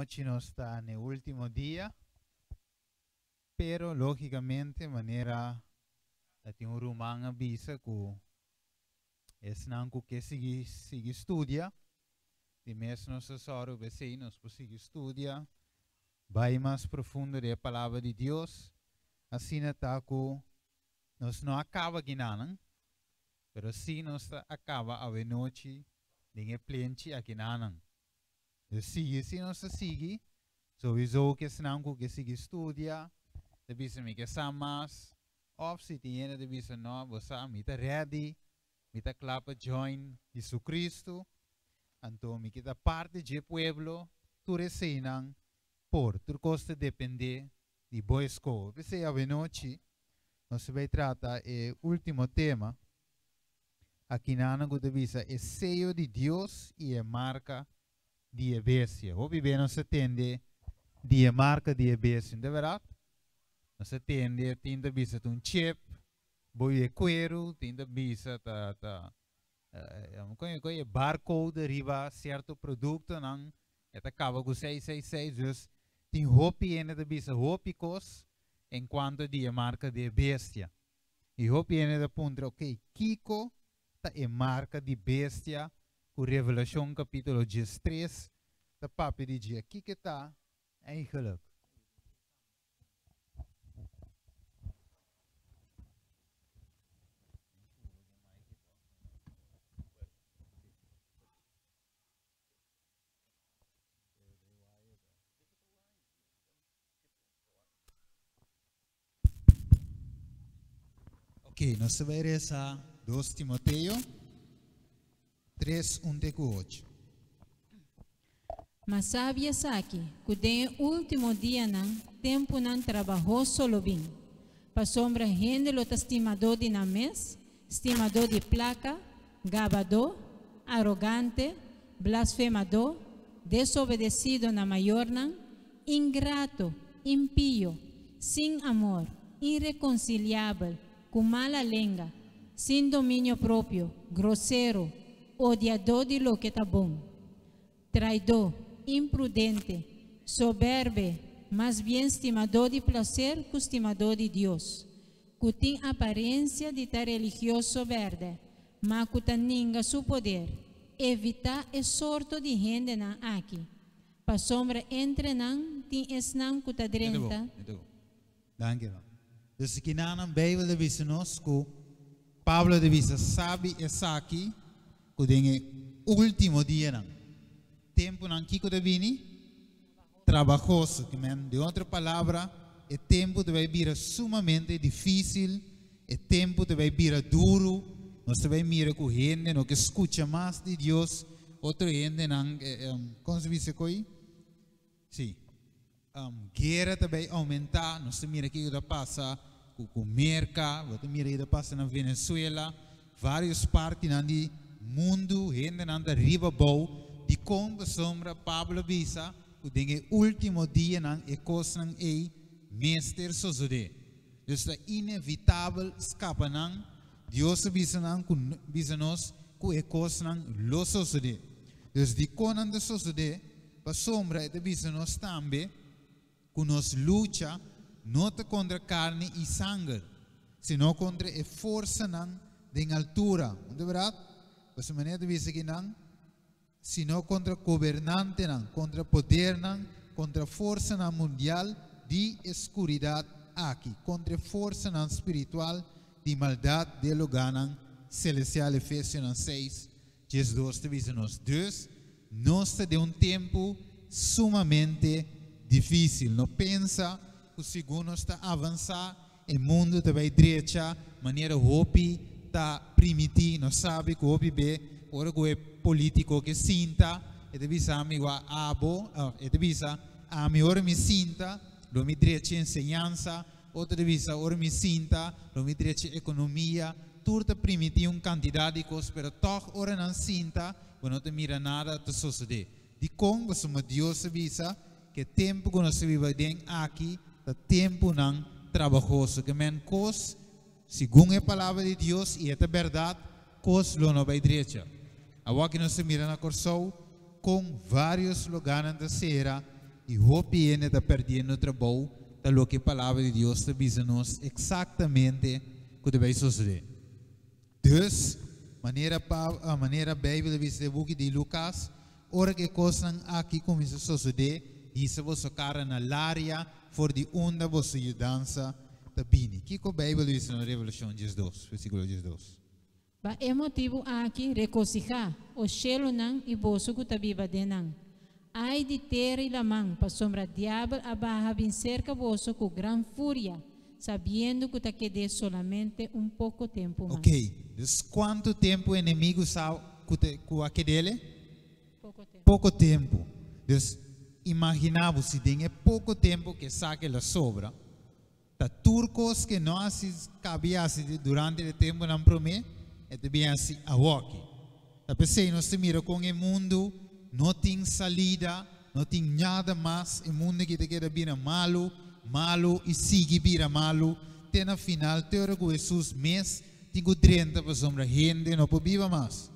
Awenochi nos ta na e último dia, pero lógikamente manera ta tin un ruman a bisa ku esnan ku ke sigui sigui studia, di mes nos ta sòru p'esei nos por sigui studia, bai mas profundo den e Palabra di Dios, asina ta ku nos no a kaba kinanan, pero sí nos ta a kaba awenochi den e plenchi akinanan. Dus sigui si nos ta sigui, souiso ku esnan ku ke sigui studia ta bisa mi ke sa mas, òf si tin hende ta bisa no, bo sa mi ta ready, mi ta kla pa join JesuCristo, anto mi ke ta parti dje pueblo, tur eseinan por, tur kos ta depende di bo eskoho. P'esei awenochi nos ta bai trata e último tema. Akinanan ku ta bisa e seyo di Dios i e marka di e bestia. Hopi be nos ta tende di e marka di e bestia, no ta bèrdat? Nos ta tende tin ta bisa ta un chip, boi e kueru, tin ta bisa ta ta kon e barcode riba sierto produktonan e ta kaba ku 666, dus tin hopi hende ta bisa hopi kos enkuanto di e marka di e bestia. I hopi hende ta puntra, Oké, kiko ta e marka di bestia ku Revelashon kapítulo 13 ta papia di dje? Kiko ta eigenlijk? Ok, nos ta bai resa 2 Timoteo 3, 1 te ku 8. Ma sabi esaki, ku den e último dianan tempunan trabahoso lo bin, pasobra hende lo ta stimadó di nan mes, stimadó di plaka, gabadó, arogante, blasfemadó, desobedesido na mayornan, ingrato, impio, sin amor, irekonsiliabel, ku mala lenga, sin dominio propio, grosero, odiadó di loke ta bon, traidó, imprudente, soberbe, mas bien stimadó di plaser ku stimadó di Dios, ku tin aparensia di ta religioso bèrdè, ma ku ta ninga su poder. Evitá e sorto di hendenan aki, pasobra entre nan tin esnan ku ta drenta. Danki, no. Dus kinanan Beibel ta bisa nos ku Pablo ta bisa sabi esaki ku den e último dianan, tempunan kiko ta bini? Trabahoso. Ke men, den otro palabra, e tempu ta bai bira sumamente difísil, e tempu ta bai bira duru, nos ta bai mira ku hende no ke skucha mas di Dios, otro hendenan, kon se bisa koi? Sí. Guera ta bai oumentá, nos ta mira kiko ta pasa ku ku Merka, bo ta mira kiko ta pasa na Venezuela, vários partinan di mundu hendenan ta riba bou. Dikon? Pasobra Pablo a bisa ku den e último dianan e kosnan ei mester sosodé. Dus ta inevitabel skapa nan. Dios a bisa nan ku bisa nos ku e kosnan lo sosodé. Dus dikon nan ta sosodé? Pasobra e ta bisa nos tambe ku nos lucha no ta kontra karni i sanger, sino kontra e forsanan den altura. No ta bèrdat? Pasobra manera ta bisa kinan, sino kontra gobernantenan, kontra podernan, kontra forsanan mundial di e skuridat aki, kontra e forsanan spiritual di maldat den lugánan selestial. Efesionan 6, 12 ta bisa nos. Dus, nos ta den un tempu sumamente difísil. No pensa ku segun nos ta avansá, e mundu ta bai drecha manera hopi ta primití. Nos sabi ku hopi be ora ku e polítiko ke sinta, e ta bisa mi wak abo, e ta bisa ami ora mi sinta lo mi drecha enseñansa, otro ta bisa ora mi sinta lo mi drecha ekonomia. Tur ta primití un kantidat di kos, pero tòg ora nan sinta bo no ta mira nada ta sosodé. Dikon? Pasobra Dios a bisa ku e tempu ku nos ta biba aden aki ta tempunan trabahoso. Ke men kos, segun e Palabra di Dios, i e ta bèrdat, kos lo no bai drecha. Awor ku nos ta mira na Kòrsou kon vários lugánan ta sera. I hopi hende ta perdiendo trabou, ta loke Palabra di Dios ta bisa nos eksaktamente ku ta bai sosodé. Dus, manera pa, manera Beibel ta bisa den buki di Lukas, ora ku e kosnan aki kuminsá sosodé, hisa boso kara na laria for di unda boso yudansa ta bini. Kiko Beibel ta bisa na Revelashon 12, versíkulo 12? Pa e motibu aki regosihá, o shelunan i boso ku ta biba den nan. Ai di tera i laman, pasobra diabel a baha bin serka boso ku gran furia, sabiendo ku ta ked'é solamente un poko tempu mas. Ok, dus kuantu tempu enemigu sa ku ta ku a ked'é? Poko tempu. Poko tempu. Dus, imaginá bo si den e poko tempu ku e sa ku el a sobra, Ta tur kos ke no hasi kabi hasi durante e tempunan promé, e ta bin hasi awoki. Ta p'esei nos ta mira kon e mundu no tin salida, no tin nada mas, e mundu aki ta keda bira malu, malu i sigui bira malu te na final, te ora ku Hesus mes tin ku drenta pasobra hende no por biba mas.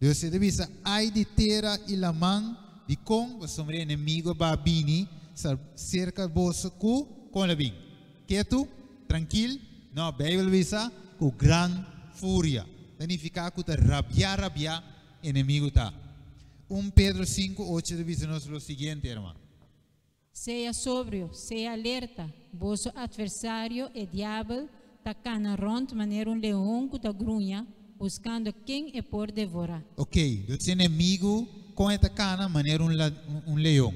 Dios e ta bisa, Ai di tera i laman, dikon? Pasobra e enemigu a baha bini serka boso ku, kon el a bin? Ketu? Trankil? No, Beibel a bisa, ku gran furia. Ta nifiká ku ta rabiá rabiá enemigu ta. 1 Pedro 5, 8 ta bisa nos lo siguiente, herman. Sea sobrio, sea alerta, boso atversario, e diabel, ta kana rònt manera un leon ku ta gruña, buskando ken e por devorá. Ok, dus enemigu kon e ta kana? Manera un un leon.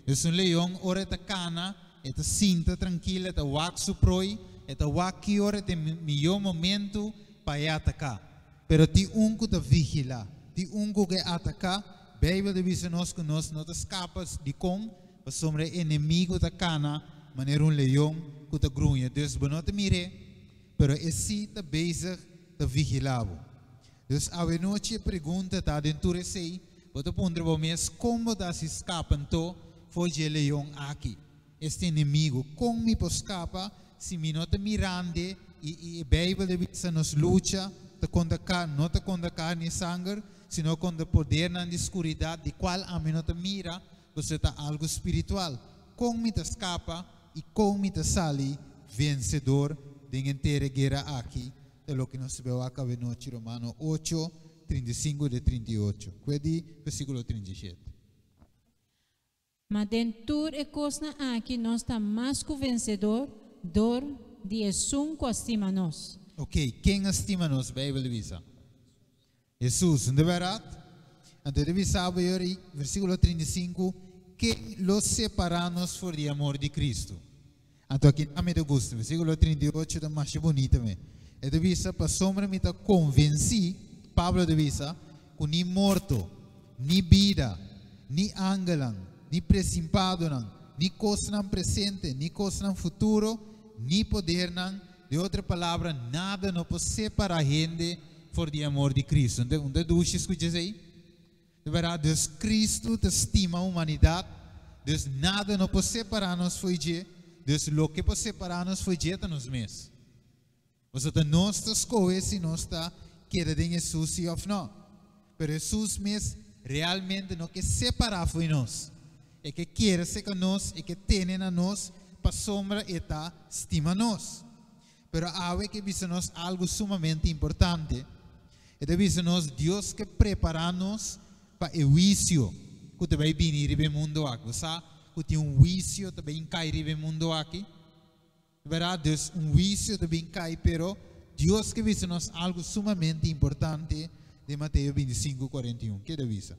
Dus un leon ora e ta kana, e ta sinta trankil, e ta wak su proi, e ta wak ki ora ta e mihó momentu pa e ataká. Pero tin un ku ta vigilá, tin un ku ke ataká. Beibel ta bisa nos ku nos no ta skapa. Dikon? Pasobra e enemigu ta kana manera un leon ku ta gruña. Dus bo no ta mir'é, pero e sí ta bezig ta vigilá bo. Dus awenochi e pregunta ta den tur esei, bo ta puntra bo mes, kon bo ta hasi skapa anto for dje leon aki? Este enemigu, kon mi por skapa si mi no ta mirand'e? I e Beibel ta bisa nos lucha ta kontra kar, no ta kontra karni i sanger, sino kontra podernan di skuridat, di kual ami no ta mira, pasobra ta algu spiritual. Kon mi ta skapa i kon mi ta sali vensedor den henter e guera aki? Ta loke nos ta beu a kabe nochi, Romano 8, 35 te 38. Kue di versíkulo 37. Ma den tur e kosnan aki nos ta mas ku vensedor dor di esun ku a stima nos. Ok, ken a stima nos? Beibel ta bisa, Hesus. No ta bèrdat? Anto e ta bisa bo yori, versíkulo 35, Ken lo separá nos for di e amor di Kristu? Anto aki nan mi ta gusta. Versíkulo 38 ta masha bunita me. E ta bisa, Pasobra mi ta konvensí, Pablo ta bisa, ku ni morto, ni bida, ni angelnan, ni presimpadonan, ni kosnan presente, ni kosnan futuro, ni podernan, den otro palabra, nada no por separá hende for di e amor di Kristu. Un ta dushi skucha esei? De bèrdat, dus Kristu ta stima humanidat, dus nada no por separá nos fo'i dje, dus loke por separá nos fo'i dje ta nos mes. Pasobra ta nos ta skohe si nos ta keda den Hesus sí òf nò. Pero Hesus mes realmente no ke separá fo'i nos. E ke kere seka nos, e ke tene na nos pasobra e ta stima nos. Pero awe ke bisa nos algu sumamente importante. E ta bisa nos Dios ke prepará nos pa e huisio ku ta bai bini riba e mundu aki. Bo sa ku tin un huisio ta bin kai riba e mundu aki? Bèrdat, dus un huisio ta bin kai, pero Dios ke bisa nos algu sumamente importante den Mateo 25, 41. Ke ta bisa?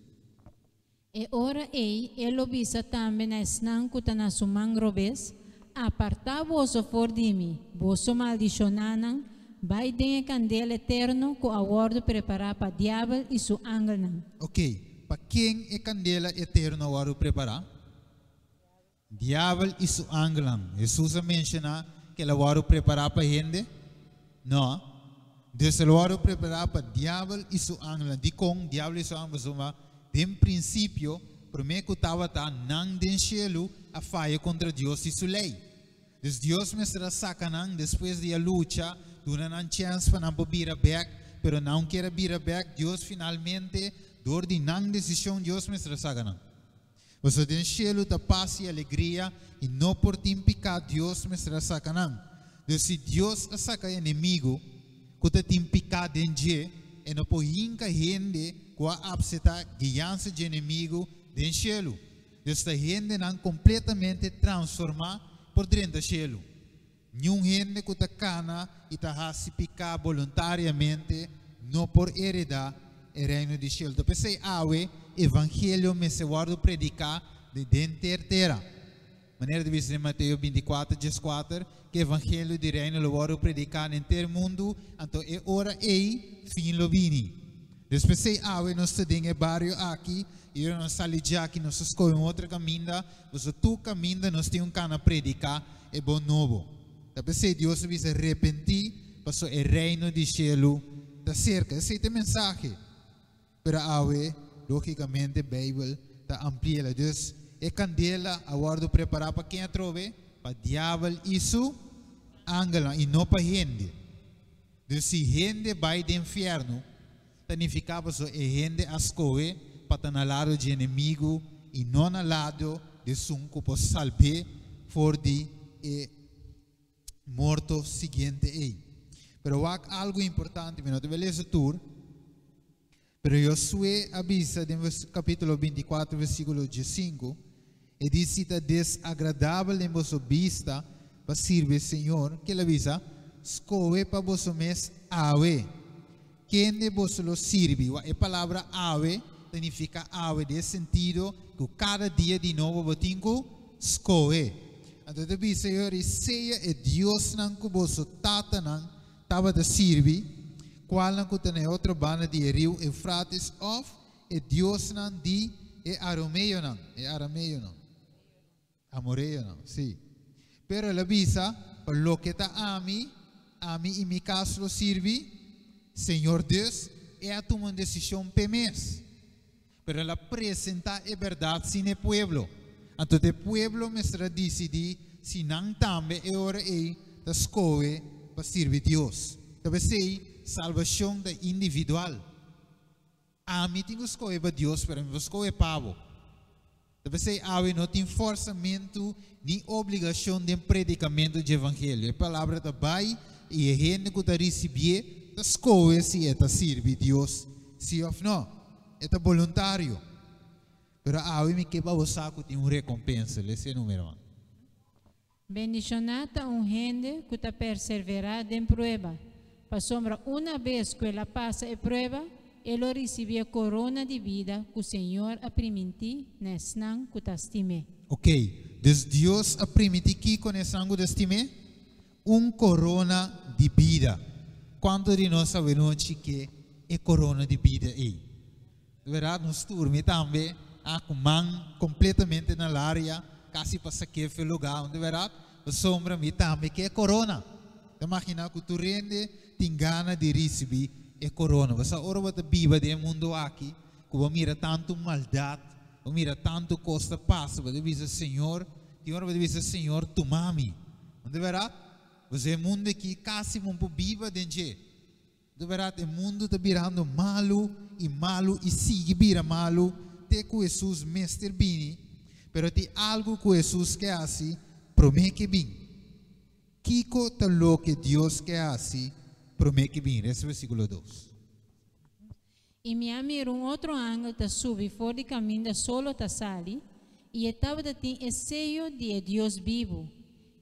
E ora ei e lo bisa tambe na esnan ku ta na su man robes, Apartá boso for di mi, boso maldishonánan, bai den e kandela eterno ku a wòrdu prepará pa diabel i su angelnan. Oké, pa ken e kandela eterno a wòrdu prepará? Diabel i su angelnan. Hesus a menshoná ku el a wòrdu prepará pa hende? Nò. Dus el a wòrdu prepará pa Diabel i su angelnan. Dikon Diabel i su angelnan? Pasobra den prinsipio, promé ku tabata nan den shelu a faya kontra Dios i su lei. Dus Dios mester a saka nan despues di a lucha, duna nan chèns pa nan por bira bèk, pero nan kier a bira bèk, Dios finalmente, dor di nan desishon, Dios mester a saka nan. Pasobra den shelu ta pas i alegria i no por tin piká, Dios mester a saka nan. Dus si Dios a saka enemigu ku ta tin piká den dje, e no por hinka hende ku a apseptá guiansa dje enemigu den shelu. Dus ta hendenan kompletamente transformá por drenta shelu. Niun hende ku ta kana i ta hasi piká boluntariamente no por heredá e reino di shelu. Ta p'esei awe evangelio mester wòrdu prediká den henter tera. Manera ta bisa den Mateo 24, 14, ku evangelio di reino lo wòrdu prediká den henter mundu, anto e ora ei fin lo bini. Dus p'esei awe nos ta den e bario aki, i ora nos sali djaki nos ta skohe un otro kaminda, pasobra tur kaminda nos tin un kana prediká e bon nobo. Ta p'esei Dios a bisa repentí, pasobra e reino di shelu ta serka. Esei ta e mensahe. Pero awe, lógikamente, Beibel ta ampli'é. Dus, e kandela a wòrdu prepará pa ken atrobe? Pa diabel i su angelnan, i no pa hende. Dus si hende bai den fièrnu, ta nifiká pasobra e hende a skohe pa ta na lado dje enemigu i no na lado di esun ku por salb'é for di e morto siguiente ei. Pero wak algu importante, mi no ta bai lesa tur, pero Josué a bisa den kapítulo 24 versíkulo 15, e di, Si ta desagradabel den boso bista pa sirbi Señor, ke el a bisa? Skohe pa boso mes awe kende boso lo sirbi. E palabra awe ta nifiká awe den sentido ku kada dia di nobo bo tin ku skohe. Anto ta bisa, sea e diosnan ku boso tatanan tabata sirbi, kualnan ku ta na otro banda di riu Eufrates, òf e diosnan di e arameonan, e arameonan. Amoreonan, sí. Pero el a bisa, pa loke ta ami, ami i mi kas lo sirbi Señor Dios, el a tuma un desishon p'e mes. Pero el a presentá e bèrdat sí na e pueblo. Anto e pueblo mester a disidí si nan tambe e ora ei ta skohe pa sirbi Dios. Talbes sei salbashon ta individual. Ami tin ku skohe pa Dios, pero mi no por skohe pa bo. Talbes sei awe no tin forsamentu ni obligashon den predikamentu di evangelio. E palabra ta bai i e hende ku ta risibié ta skohe si e ta sirbi Dios, sí òf no. E ta boluntario. Pero awe mi ke pa bo sa ku tin un rekompensa. Lesa e número. Bendishoná ta un hende ku ta perseverá den prueba. Pasobra unabes ku el a pasa e prueba, e lo risibí e korona di bida ku Señor a primintí na esnan ku ta stim'é. Ok, dus Dios a primintí kiko na esnan ku ta stim'é? Un korona di bida. Kuantu di nos sa anochi ke e korona di bida ei? Di bèrdat, nos tur, mi tambe, a ku man kompletamente na laria, kasi pa sak'é for lugá, di bèrdat, pasobra mi tambe ke korona. Ta imaginá ku tur hende tin gana di risibí e korona. Pasobra ora bo ta biba den e mundu aki, ku bo mira tantu maldat, bo mira tantu kos ta pasa, bo ta bisa, Señor, tin ora bo ta bisa, Señor, tuma mi. Di bèrdat, pasobra e mundu aki kasi bo no por biba den dje. Di bèrdat, e mundu ta birando malu i malu i sigui bira malu te ku Hesus mester bini, pero tin algu ku Hesus ke hasi promé ke bin. Kiko ta loke Dios ke hasi promé ke bin? Lesa versíkulo 2. I mi a mira un otro angel ta subi for di kaminda solo ta sali, i e tabatin e seyo di e Dios bibu.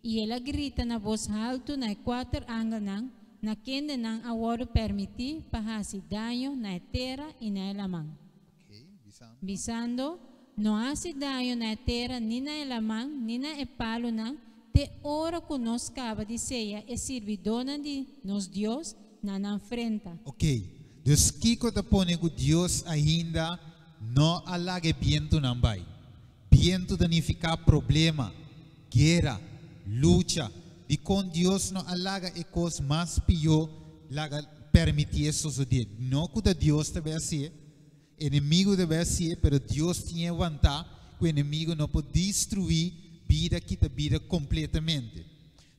I el a grita na bos haltu na e kuater angelnan, na kendenan a wòrdu permití pa hasi daño na tera i na laman. Ok, bisando. Bisando, no hasi daño na tera, ni na laman, ni na e palunan, te ora ku nos kaba di seya e sirbidónan di nos Dios na nan frenta. Ok, dus kiko ta pone ku Dios ainda no a laga bientunan bai? Bientu ta nifiká problema, guera, lucha. Dikon Dios no a laga e kos mas pió laga permití sosodé. No ku Dios ta bai hasi, enemigu ta bai hasi, pero Dios tin wantá ku enemigu no por destruí bida, kita bida kompletamente.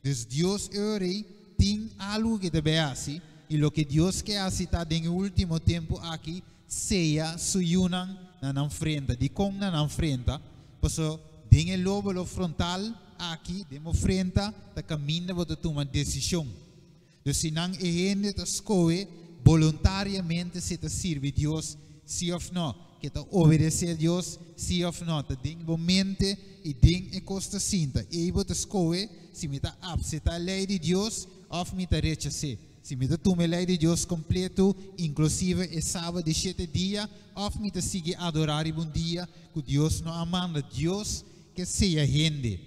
Dus Dios e tin algu ku ta bai hasi, i loke Dios ke hasi ta den último tempu aki, seya su yunan na nan frenta. Dikon na nan frenta? Paso den e lóbulo frontal aki, den bo frenta, ta kaminda bo ta tuma desishon. Dus si nan e hende ta skohe boluntariamente si ta sirbi Dios, si òf no, ku ta obedesé Dios, si òf no, ta den bo mente i den e kos ta sinta. I bo ta skohe si mi ta aseptá lei di Dios òf mi ta rechas'é. Si mi ta tuma lei di Dios kompleto, inklusive e sabat di 7 dia, òf mi ta sigui adorá un dia ku Dios no a manda. Dios ke seya hende,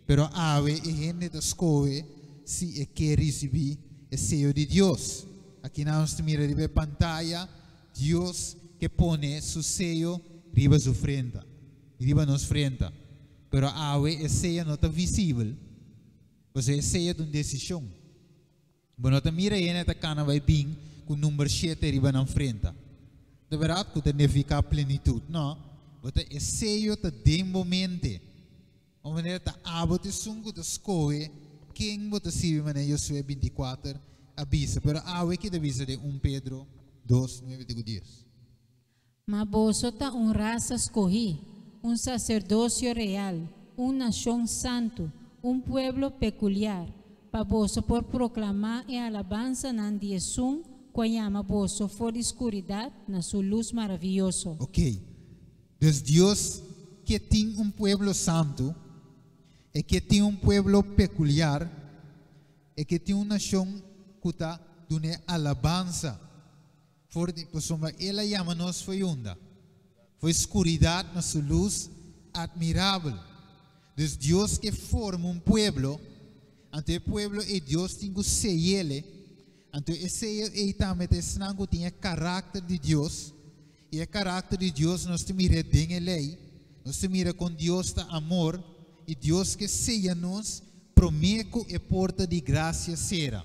pero awe e hende ta skohe si e ke risibí e seyo di Dios. Aki nos ta mira riba pantaya, Dios ke pone su seyo riba su frenta, riba nos frenta. Pero awe e seyo no ta visibel. Pasobra e seyo ta un desishon. Bo no ta mira hende ta kana bai bin ku number 7 riba nan frenta. Di berdat ku ta nifiká plenitut. No, bo ta e seyo ta den bo mente. Un manera ta abo ta esun ku ta skohe ken bo ta sirbi, manera Josué 24 a bisa. Pero awe ku ta bisa den 1 Pedro 2, 9 te 10. Ma boso ta un rasa skohí, un saserdosio real, un nashon santu, un pueblo pekuliar, pa boso por proklamá e alabansanan di Esun ku a yama boso for di skuridat na su lus maravioso. Ok. Dus Dios ke tin un pueblo santu, e ke tin un pueblo pekuliar, e ke tin un nashon ku ta dun'é alabansa. For di, pasobra El a yama nos for di unda? For di skuridat na su lus atmirabel. Dus Dios ke forma un pueblo, anto e pueblo ei Dios tin ku sey'é, anto e seyo ei tambe ta esnan ku tin e karakter di Dios, i e karakter di Dios nos ta mira den e lei, nos ta mira kon Dios ta amor, i Dios ke seya nos promé ku e porta di grasia sera.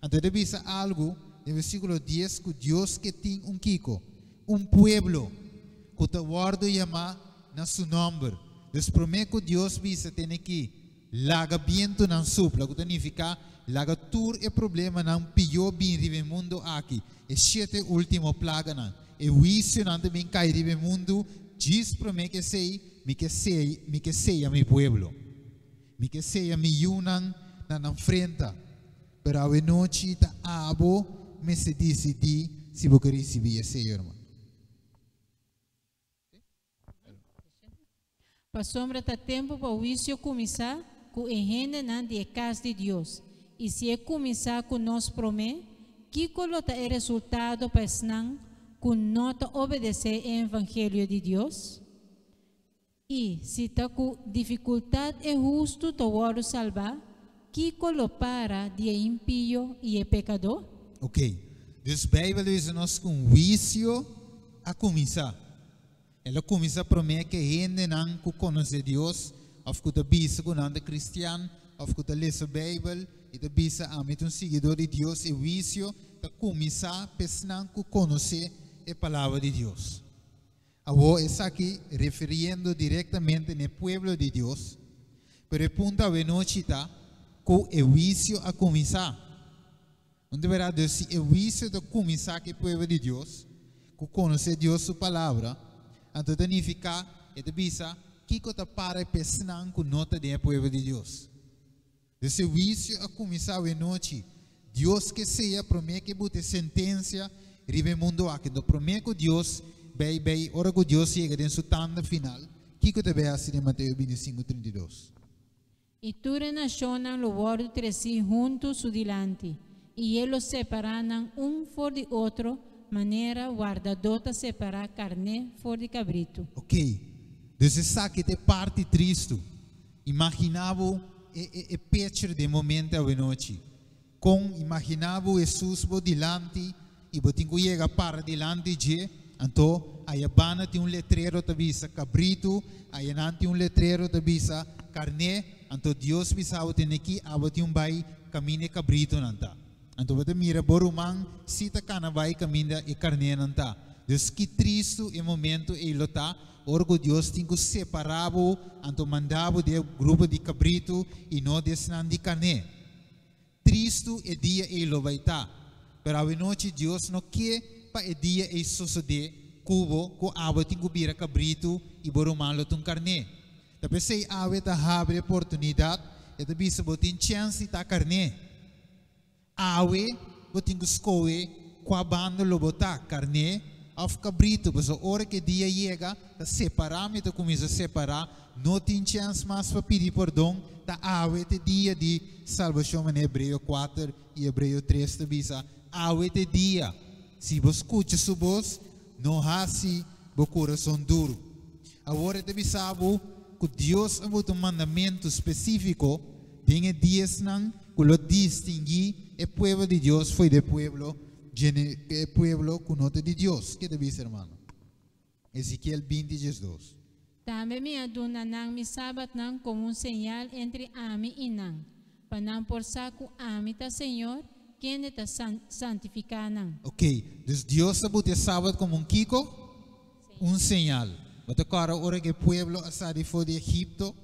Anto e bisa algu den versíkulo 10 ku Dios ke tin un kiko, un pueblo ku ta wòrdu yamá na su nòmber. Dus promé ku Dios bisa tene ki laga bientunan supla, ku ta nifiká laga tur e problemanan pió bin riba mundu aki. E shete último plaganan. E huisionan tambe kai riba mundu, djis promé ku esei, mi ke seya, mi ke seya mi pueblo. Mi ke seya mi yunan na nan frenta. Pero awe nochi ta abo mester disidí si bo ke risibí e seyo, ruman. Pasobra ta tempu pa huisio kuminsá ku e hendenan di kas di Dios. I si e kuminsá ku nos promé, kiko lo ta e resultado pa esnan ku no ta obedesé e evangelio di Dios? I si ta ku difikultat e hustu ta wòrdu salbá, kiko lo para di e impio i e pekadó? Ok. Dus Beibel ta bisa nos ku huisio a kuminsá. El a kuminsá promé ku hendenan ku konosé Dios, òf ku ta bisa ku nan ta kristian, òf ku ta lesa Beibel, i ta bisa ami ta un siguidó di Dios, e huisio ta kuminsá pa esnan ku konosé e palabra di Dios. Awor esaki refiriendo direktamente na pueblo di Dios, pero e punto awe nochi ta ku e huisio a kuminsá. Di berdat, si e huisio ta kuminsá ku e pueblo di Dios, ku konosé Dios su palabra, anto ta nifiká, e ta bisa, kiko ta para pa esnan ku no ta e pueblo di Dios. Dus e huisio a kuminsá awe nochi. Dios ke seya promé ku buta sentensia riba mundu aki. Anto promé ku Dios bai bai, ora ku Dios yega den su tanda final, kiko ta bai hasi den Mateo 25, 32. I tur nashonnan lo wòrdu tresí huntu su dilanti, i e lo separá nan un for di otro, manera wardadó ta separá karné for di kabritu. Ok. Dus esaki ta e parti tristu. Imaginá bo e picture di momento awe nochi. Kon imaginá bo Jesus bo dilanti i bo tin ku yega para dilanti dje, anto aya banda tin un letrero ta bisa kabritu, aya nan tin un letrero ta bisa karné, anto Dios bisa bo tene ki abo tin un bai kaminda kabritunan ta. Anto bo ta mira bo ruman si ta kana bai kaminda e karnénan ta. Dus ki tristu e momento ei lo ta, ora ku Dios tin ku separá bo, anto manda bo den grupo di kabritu i no di esnan di karné. Tristu e dia ei lo bai ta. Pero awe nochi Dios no ke pa e dia ei sosodé ku bo ku abo tin ku bira kabritu i bo ruman lo ta un karné. Ta p'esei awe ta habri oportunidat, e ta bisa bo tin chèns di ta karné. Awe bo tin ku skohe kua bando lo bo ta, karné òf kabritu, pasobra ora ku e dia yega ta separá, mi ta kuminsá separá, no tin chèns mas pa pidi pordon, ta awe ta e dia di salbashon, manera Hebreo 4 i Hebreo 3 ta bisa, awe ta e dia, si bo skucha su bos, no hasi bo kurason duru. Awor e ta bisa bo ku Dios a buta un mandamentu spesífiko den e diesnan ku lo distinguí e pueblo di Dios fo'i di e pueblo e pueblo ku no ta di Dios. Ke ta bisa, hermano? Ezekiel 20, 12. Tambe mi a duna nan mi sabatnan komo un señal entre ami i nan, pa nan por sa ku ami ta Señor, kende ta santifiká nan. Ok, dus Dios a buta e sabat komo un kiko? Un señal. Bo ta kòrda ora ku e pueblo a sali for di Egipto?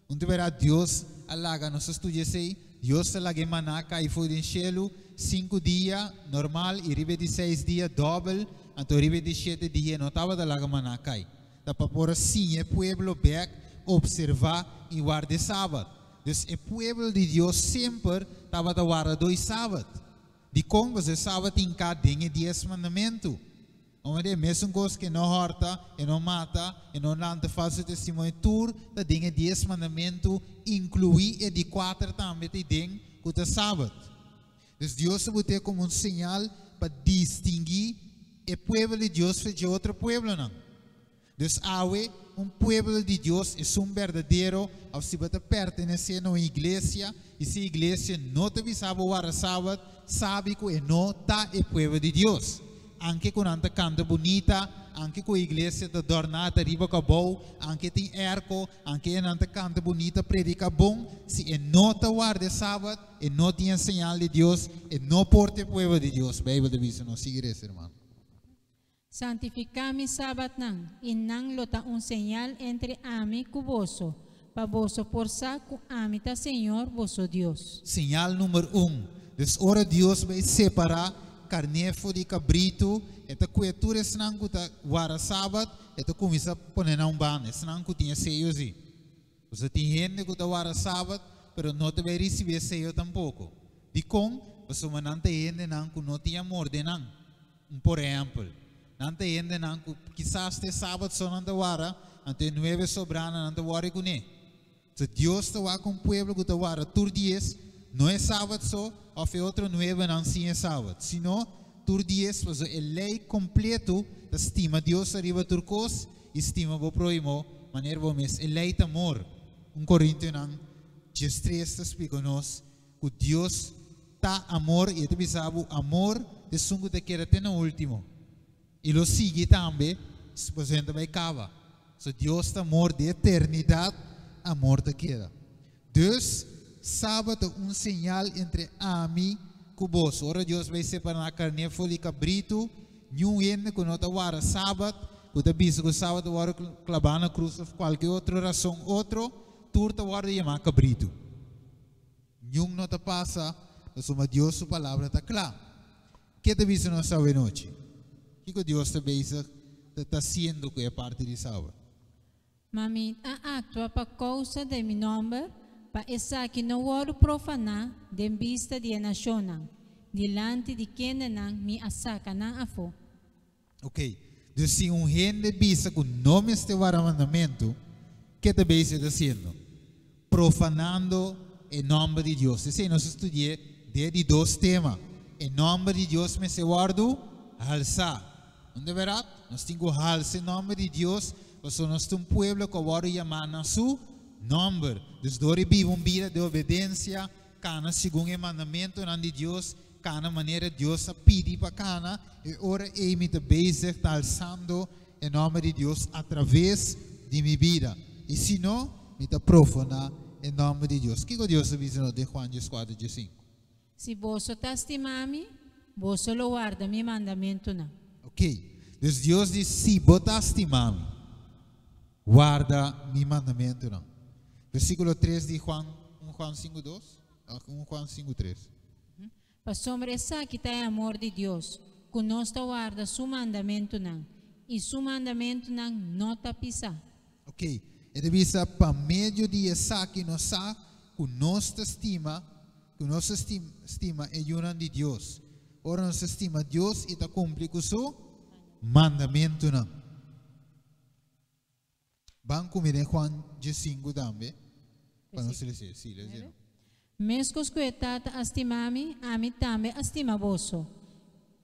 Un ta bera Dios a laga nos a studia esei, Dios a laga e maná kai for den shelu 5 dia normal i riba e di 6 dia dòbel, anto riba e di 7 dia no tabata laga maná kai. Ta pa por a siña e pueblo bèk opservá i warda e sabat. Dus e pueblo di Dios semper tabata warda doi sabat. Dikon? Pasobra e sabat tin ka den e Dies Mandamentu. Unda e mesun kos ku e no hòrta, e no mata, e no lanta falsu testimonio, tur ta den e Dies Mandamentu, inkluí e di kuater tambe ta den ku ta sabat. Dus Dios a bot'é komo un señal pa distinguí e pueblo di Dios for dje otro pueblonan. Dus awe, un pueblo di Dios esun berdadero, òf si bo ta pertenesé na un iglesia i si e iglesia no ta bisa bo warda sabat, sabi ku e no ta e pueblo di Dios. Anke ku nan ta kanta bunita, anke ku e iglesia ta dòrná ta riba ku abou, anke tin èrko, anke e nan ta kanta bunita, prediká bon, si e no ta warda e sabat, e no tin e señal di Dios, e no por ta e pueblo di Dios. Beibel ta bisa nos. Sigui resa, hermano. Santifiká mi sabatnan, i nan lo ta un señal entre ami ku boso, pa boso por sa ku ami ta Señor boso Dios. Señal number 1. Dus ora Dios bai separá karné for di kabritu, e ta kue tur esnan ku ta warda sabat, e ta kuminsá pone nan un banda, esnan ku tin e seyo si. Pasobra tin hende ku ta warda sabat, pero no ta bai risibí e seyo tampoko. Dikon? Pasobra nan ta hendenan ku no tin amor den nan. Un por ehèmpel, nan ta hendenan ku kisas te sabat so nan ta warda, anto e nuebe sobranan nan ta wòri kuné. So Dios ta wak un pueblo ku ta warda tur dies, no e sabat so òf e otro nuebenan sin e sabat, sino tur dies, pasobra e lei kompletu ta stima Dios ariba tur kos i stima bo próhimo manera bo mes. E lei ta amor. 1 Korintionan 13 ta splika nos ku Dios ta amor i e ta bisa bo amor ta esun ku ta keda te na último i lo sigui tambe pasobra e ta bai kaba. So Dios ta amor di eternidat, amor ta keda. Dus sabat ta un señal entre ami ku boso. Ora Dios bai separá karné for di kabritu, niun hende ku no ta warda sabat, ku ta bisa ku sabat ta wòrdu klabá na krus òf kualke otro rason otro, tur ta wòrdu yamá kabritu. Niun no ta pasa, pasobra Dios su palabra ta kla. Ke ta bisa nos awe nochi? Kiko Dios ta bezig ta ta hasiendo ku e parti di sabat? Ma mi a aktua pa kousa di mi nòmber, pa esaki no wòrdu profaná den bista di e nashonnan, dilanti di kendenan mi a saka nan afó. Ok, dus si un hende bisa ku no mester warda mandamentu, ke ta bezig ta hasiendo? Profanando e nòmber di Dios. Esei nos a studi'é den e di dos tema. E nòmber di Dios mester wòrdu halsá. Unda bèrdat? Nos tin ku halsa e nòmber di Dios pasobra nos ta un pueblo ku a wòrdu yamá na su nòmber. Dus dor di biba un bida di obedensia, kana segun e mandamentunan di Dios, kana manera Dios a pidi pa kana, e ora ei mi ta bezig ta alsando e nòmber di Dios atraves di mi bida. I si no, mi ta profaná e nòmber di Dios. Kiko Dios a bisa nos den Juan 14, 15? Si boso ta stima mi, boso lo warda mi mandamentunan. Ok, dus Dios di, si bo ta stima mi, warda mi mandamentunan. Versíkulo 3 di Juan, 1 Juan 5, 2, 1 Juan 5, 3. Pasobra esaki ta e amor di Dios, ku nos ta warda su mandamentunan, i su mandamentunan no ta pisá. Ok, E ta bisa pa medio di esaki nos sa ku nos ta stima, ku nos ta stima e yunan di Dios. Ora nos ta stima Dios i ta kumpli ku su mandamentunan. Ban ku mi den Juan 15 tambe, pa nos lesa. Sí, lesa. Meskos ku e Tata a stima mi, ami tambe a stima boso.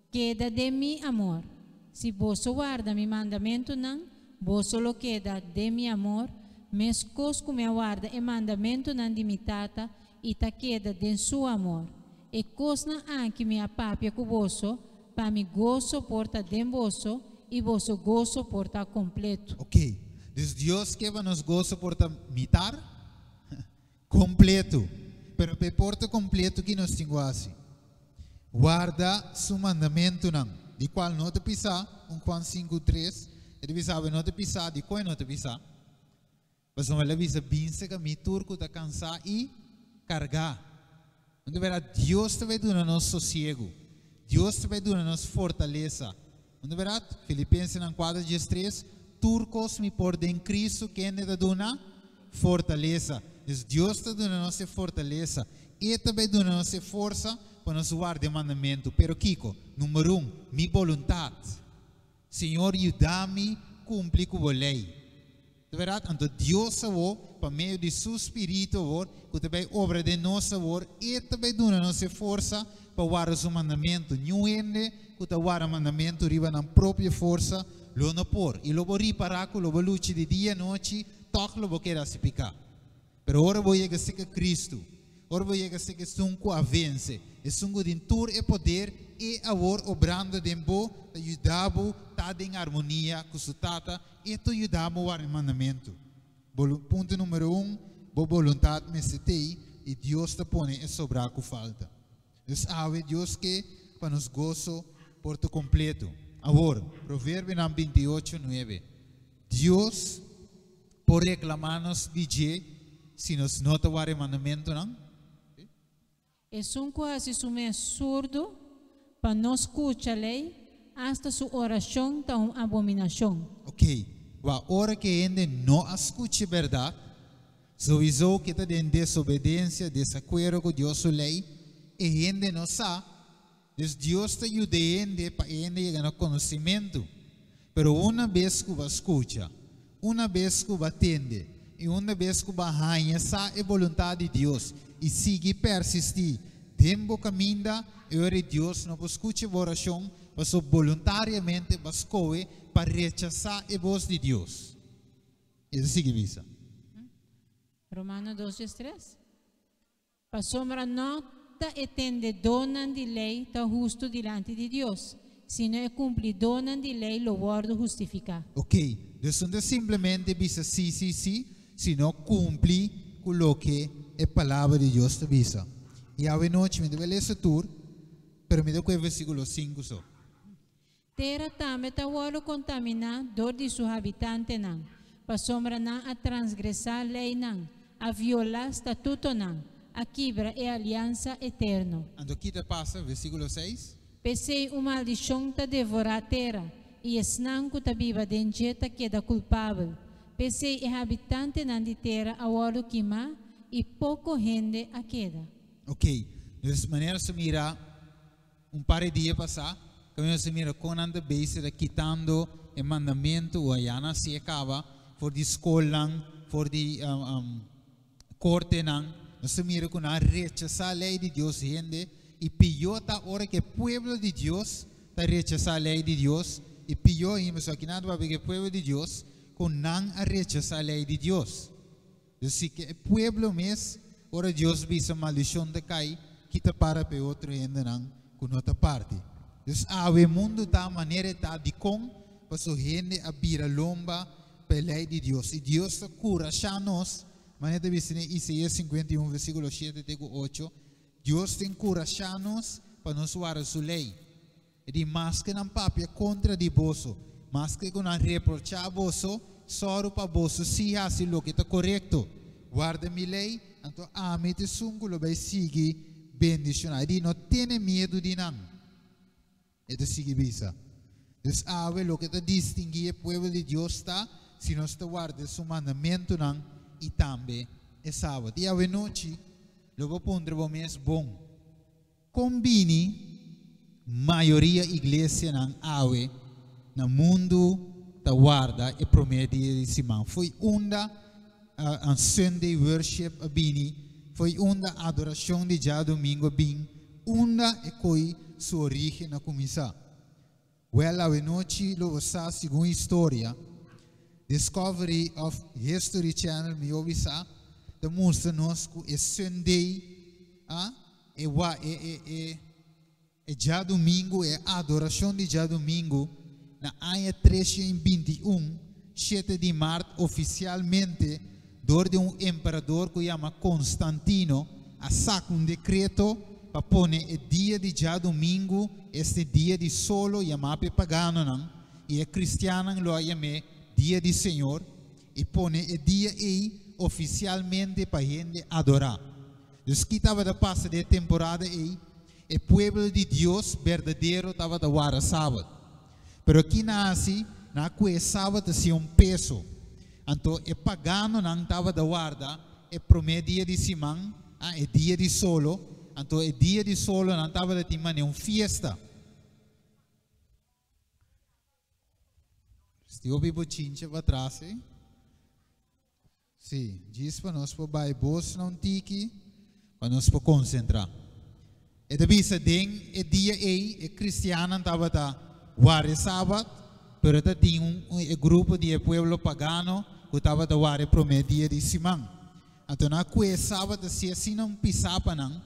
Keda den mi amor. Si boso warda mi mandamentunan, boso lo keda den mi amor, meskos ku mi a warda e mandamentunan di mi Tata i ta keda den su amor. E kosnan aki mi a papia ku boso, pa mi goso por ta den boso i boso goso por ta kompleto. Ok. Dus Dios ke pa nos goso por ta mitar? Kompleto. Pero pa e por ta kompleto ki nos tin ku hasi? Warda su mandamentunan, di kual no ta pisá, 1 Juan 5, 3, e ta bisa awe no ta pisá, di kon e no ta pisá? Pasobra el a bisa, Bin serka mi tur ku ta kansá i kargá. No ta bèrdat? Dios ta bai duna nos sosiegu. Dios ta bai duna nos fortalesa. No ta bèrdat? Filipensenan 4, 13, Tur kos mi por den Kristu kende ta duna fortalesa. Dus Dios ta duna nos e fortalesa. E ta bai duna nos e forsa pa nos warda e mandamentu. Pero kiko? Number un, mi boluntat. Señor yuda mi kumpli ku bo lei. Ta bèrdat? Anto Dios awor, pa medio di su spiritu awor, ku ta bai obra den nos awor, e ta bai duna nos e forsa pa warda su mandamentu. Niun hende ku ta warda mandamentu riba nan propio forsa lo no por. I lo bo ripará ku lo bo lucha di dia i anochi, tòg lo bo keda hasi piká. Pero ora bo yega serka Kristu, ora bo yega serka esun ku a vense, esun ku tin tur e poder, e awor obrando den bo ta yuda bo ta den armonia ku su Tata, e ta yuda bo warda e mandamentu. Punto numero un, bo boluntat mester t'ei i Dios ta pone e sobrá ku falta. Dus awe Dios ke pa nos goso por ta kompleto. Awor, Proverbionan 28, 9, Dios por reklamá nos di dje si nos no ta wara e mandamentunan? Esun ku hasi su mes surdu pa no skucha lei, asta su orashon ta un abominashon. Ok, wak ora ku e hende no a skucha e bèrdat, souiso ku e ta den desobedensia, desakuerdo ku Dios su lei, e hende no sa. Dus Dios ta yuda e hende pa e hende yega na konosimentu. Pero una bes ku bo a skucha, una bes ku bo a tende i una bes ku bo a haña sa e boluntat di Dios i sigui persistí den bo kaminda, e ora ei Dios no por skucha bo orashon pasobra boluntariamente bo a skohe pa rechasá e bos di Dios. E ta sigui bisa. Romano 2, 13. Pasobra no ta e tendedónan di lei ta hustu dilanti di Dios, sino e kumplidónan di lei lo wòrdu hustifiká. Ok, dus no ta simplemente bisa sí, sí, sí, sino kumpli ku loke e Palabra di Dios ta bisa. I awe nochi mi ta bai lesa tur, pero mi ta ku e versíkulo sinku so. Tera tambe ta wòrdu kontaminá dor di su habitantenan, pasobra nan a transgresá leinan, a violá statutonan, a kibra e aliansa eterno. Anto ki ta pasa? Versíkulo seis. P'esei un maldishon ta devorá tera, i esnan ku ta biba den dje ta keda kulpabel. P'esei e habitantenan di tera a wòrdu kimá, i poko hende a keda. Ok, dus manera su mira Un par di dia pasá, kaminda nos a mira kon nan ta bezig ta kitando e mandamentu o ya nan hasié kaba for di skolnan, for di kortenan. Nos ta mira ku nan a rechasá lei di Dios hende i pió ta ora ku e pueblo di Dios ta rechasá lei di Dios i pió ainda pasobra aki nan ta papia ku e pueblo di Dios ku nan a rechasá lei di Dios. Dus si ke e pueblo mes, ora Dios bisa maldishon ta kai, kita para pa e otro hendenan ku no ta parti. Dus awe mundu ta manera e ta, dikon? Paso hende a bira lomba pa e lei di Dios. I Dios ta kurashá nos, manera ta bisa den Isaías 51 versíkulo 7 te ku 8, Dios ta enkurashá nos pa nos warda su lei. E di, Maske nan papia kontra di boso, maske ku nan reprochá boso, sòru pa boso sí hasi loke ta korekto. Warda mi lei, anto ami ta esun ku lo bai sigui bendishoná. E di, No tene miedu di nan. E ta sigui bisa. Dus awe loke ta distinguí e pueblo di Dios ta si nos ta warda su mandamentunan i tambe e sabat. I awe nochi lo bo puntra bo mes, Bon, kon bini mayoria iglesianan awe na mundu ta warda e promé dia di siman? Fo'i unda Sunday worship a bini? Fo'i unda adorashon di djadumingu a bin? Unda e koi su orígen a kuminsá? Wèl, awe nochi lo bo sa segun historia. Discovery of History Channel mihó bisa ta mustra nos ku e Sunday a e wa e e e e djadumingu e adorashon di djadumingu na aña 321 7 di mart ofisialmente dor di un emperador ku yama Constantino a saka un dekreto pa pone e dia di djadumingu este dia di solo yamá pa e paganonan i e kristiannan lo a yam'é dia di Señor i pone e dia ei ofisialmente pa hende adorá. Dus ki tabata pasa den e temporada ei? E pueblo di Dios berdadero tabata warda sabat. Pero ki nan a hasi? Nan a kue e sabat hasia un peso. Anto e paganonan tabata warda e promé dia di siman, a e dia di solo. Anto e dia di solo nan tabata tin manera un fiesta. Sti hopi bochincha patras ei. Sí, djis pa nos por bai bos na un tiki pa nos por konsentrá. E ta bisa den e dia ei e kristiannan tabata wara e sabat, pero ta tin un e grupo di e pueblo pagano ku tabata wara e promé dia di siman. Anto nan a kue e sabat hasi asina un pisá pa nan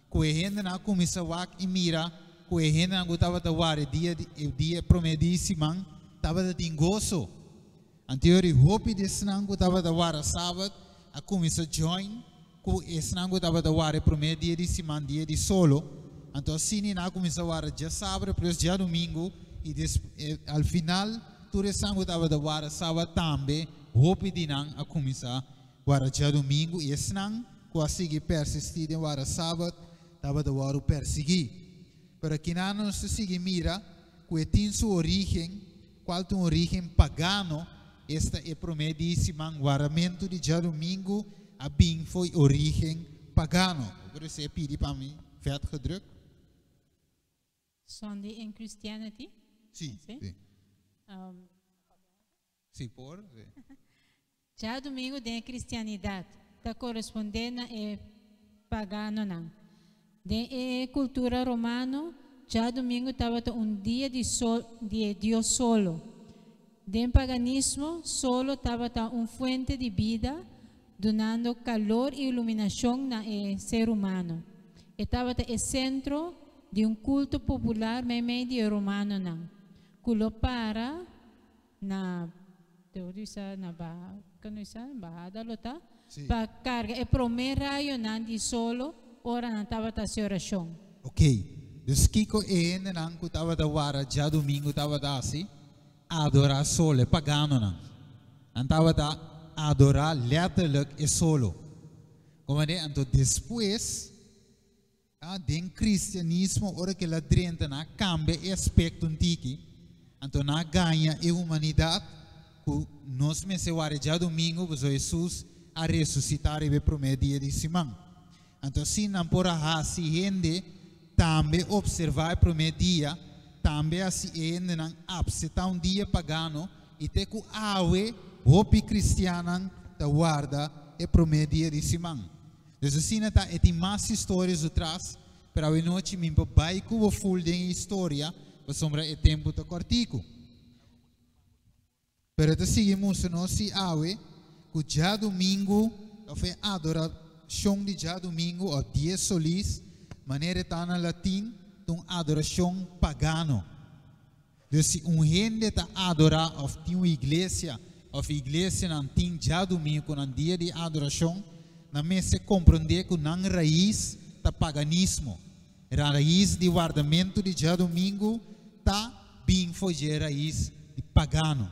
ku e hendenan a kuminsá wak i mira ku e hendenan ku tabata wara e dia di e dia e promé dia di siman tabata tin goso. Anterior hopi di esnan ku tabata wara sabat a kuminsá join ku esnan ku tabata wara e promé dia di siman, dia di solo. Anto asina nan a kuminsá wara djasabra plus djadumingu i al final tur esnan ku tabata wara sabat tambe hopi di nan a kuminsá wara djadumingu i esnan ku a sigui persistí den wara sabat tabata wòrdu persiguí. Pero akinan nos ta sigui mira ku e tin su orígen Cual ta un origen pagano, esta e prome di siman waramentu di djadumingu a bin fo'i origen pagano. Bo por esei pidi pa mi vet gedruk? Sunday in Christianity? Si, si. Si por, si. Djadumingu den e kristianidat ta korespondé na e paganonan. Den e kultura romano, djadumingu tabata un dia di sol di e dios Solo. Den paganismo, solo tabata un fuente di bida, dunando kalor i iluminashon na e ser humano. E tabata e sentro di un kulto popular meimei di e romanonan, ku lo para Na teorisa na baha kano isa bahada lo ta pa karga e prome rayonan di solo ora nan tabata hasi orashon. Ok, dus kiko e hendenan ku tabata wara djadumingu tabata hasi? Adorá solo, e paganonan. Nan tabata adorá letterlijk e solo. Komandé? Anto despues. Ta den cristianismo ora cu el a drenta nan a cambia e aspecto un tiki, anto nan a gaña e humanidad cu nos mester wara djadomingo pasobra Jesus a resucita riba e prome dia di siman. Anto asina nan por a haci hende tambe observa e prome dia, tambe haci e hendenan apseta un dia pagano y te cu awe hopi cristiannan ta warda e prome dia di siman. Dus asina ta, e tin mas historia su tras, pero awe nochi mi por bai ku bo ful den e historia, pasobra e tempu ta kòrtiku. Pero e ta sigui mustra nos si awe ku djadumingu, òf e adorashon di djadumingu òf dies solis, manera e ta na latin, ta un adorashon pagano. Dus si un hende ta adorá òf tin un iglesia òf iglesianan tin djadumingu ku nan dia di adorashon, nan mester komprondé ku nan rais ta paganismo. Rais di wardamentu di djadumingu ta bin for dje rais di pagano.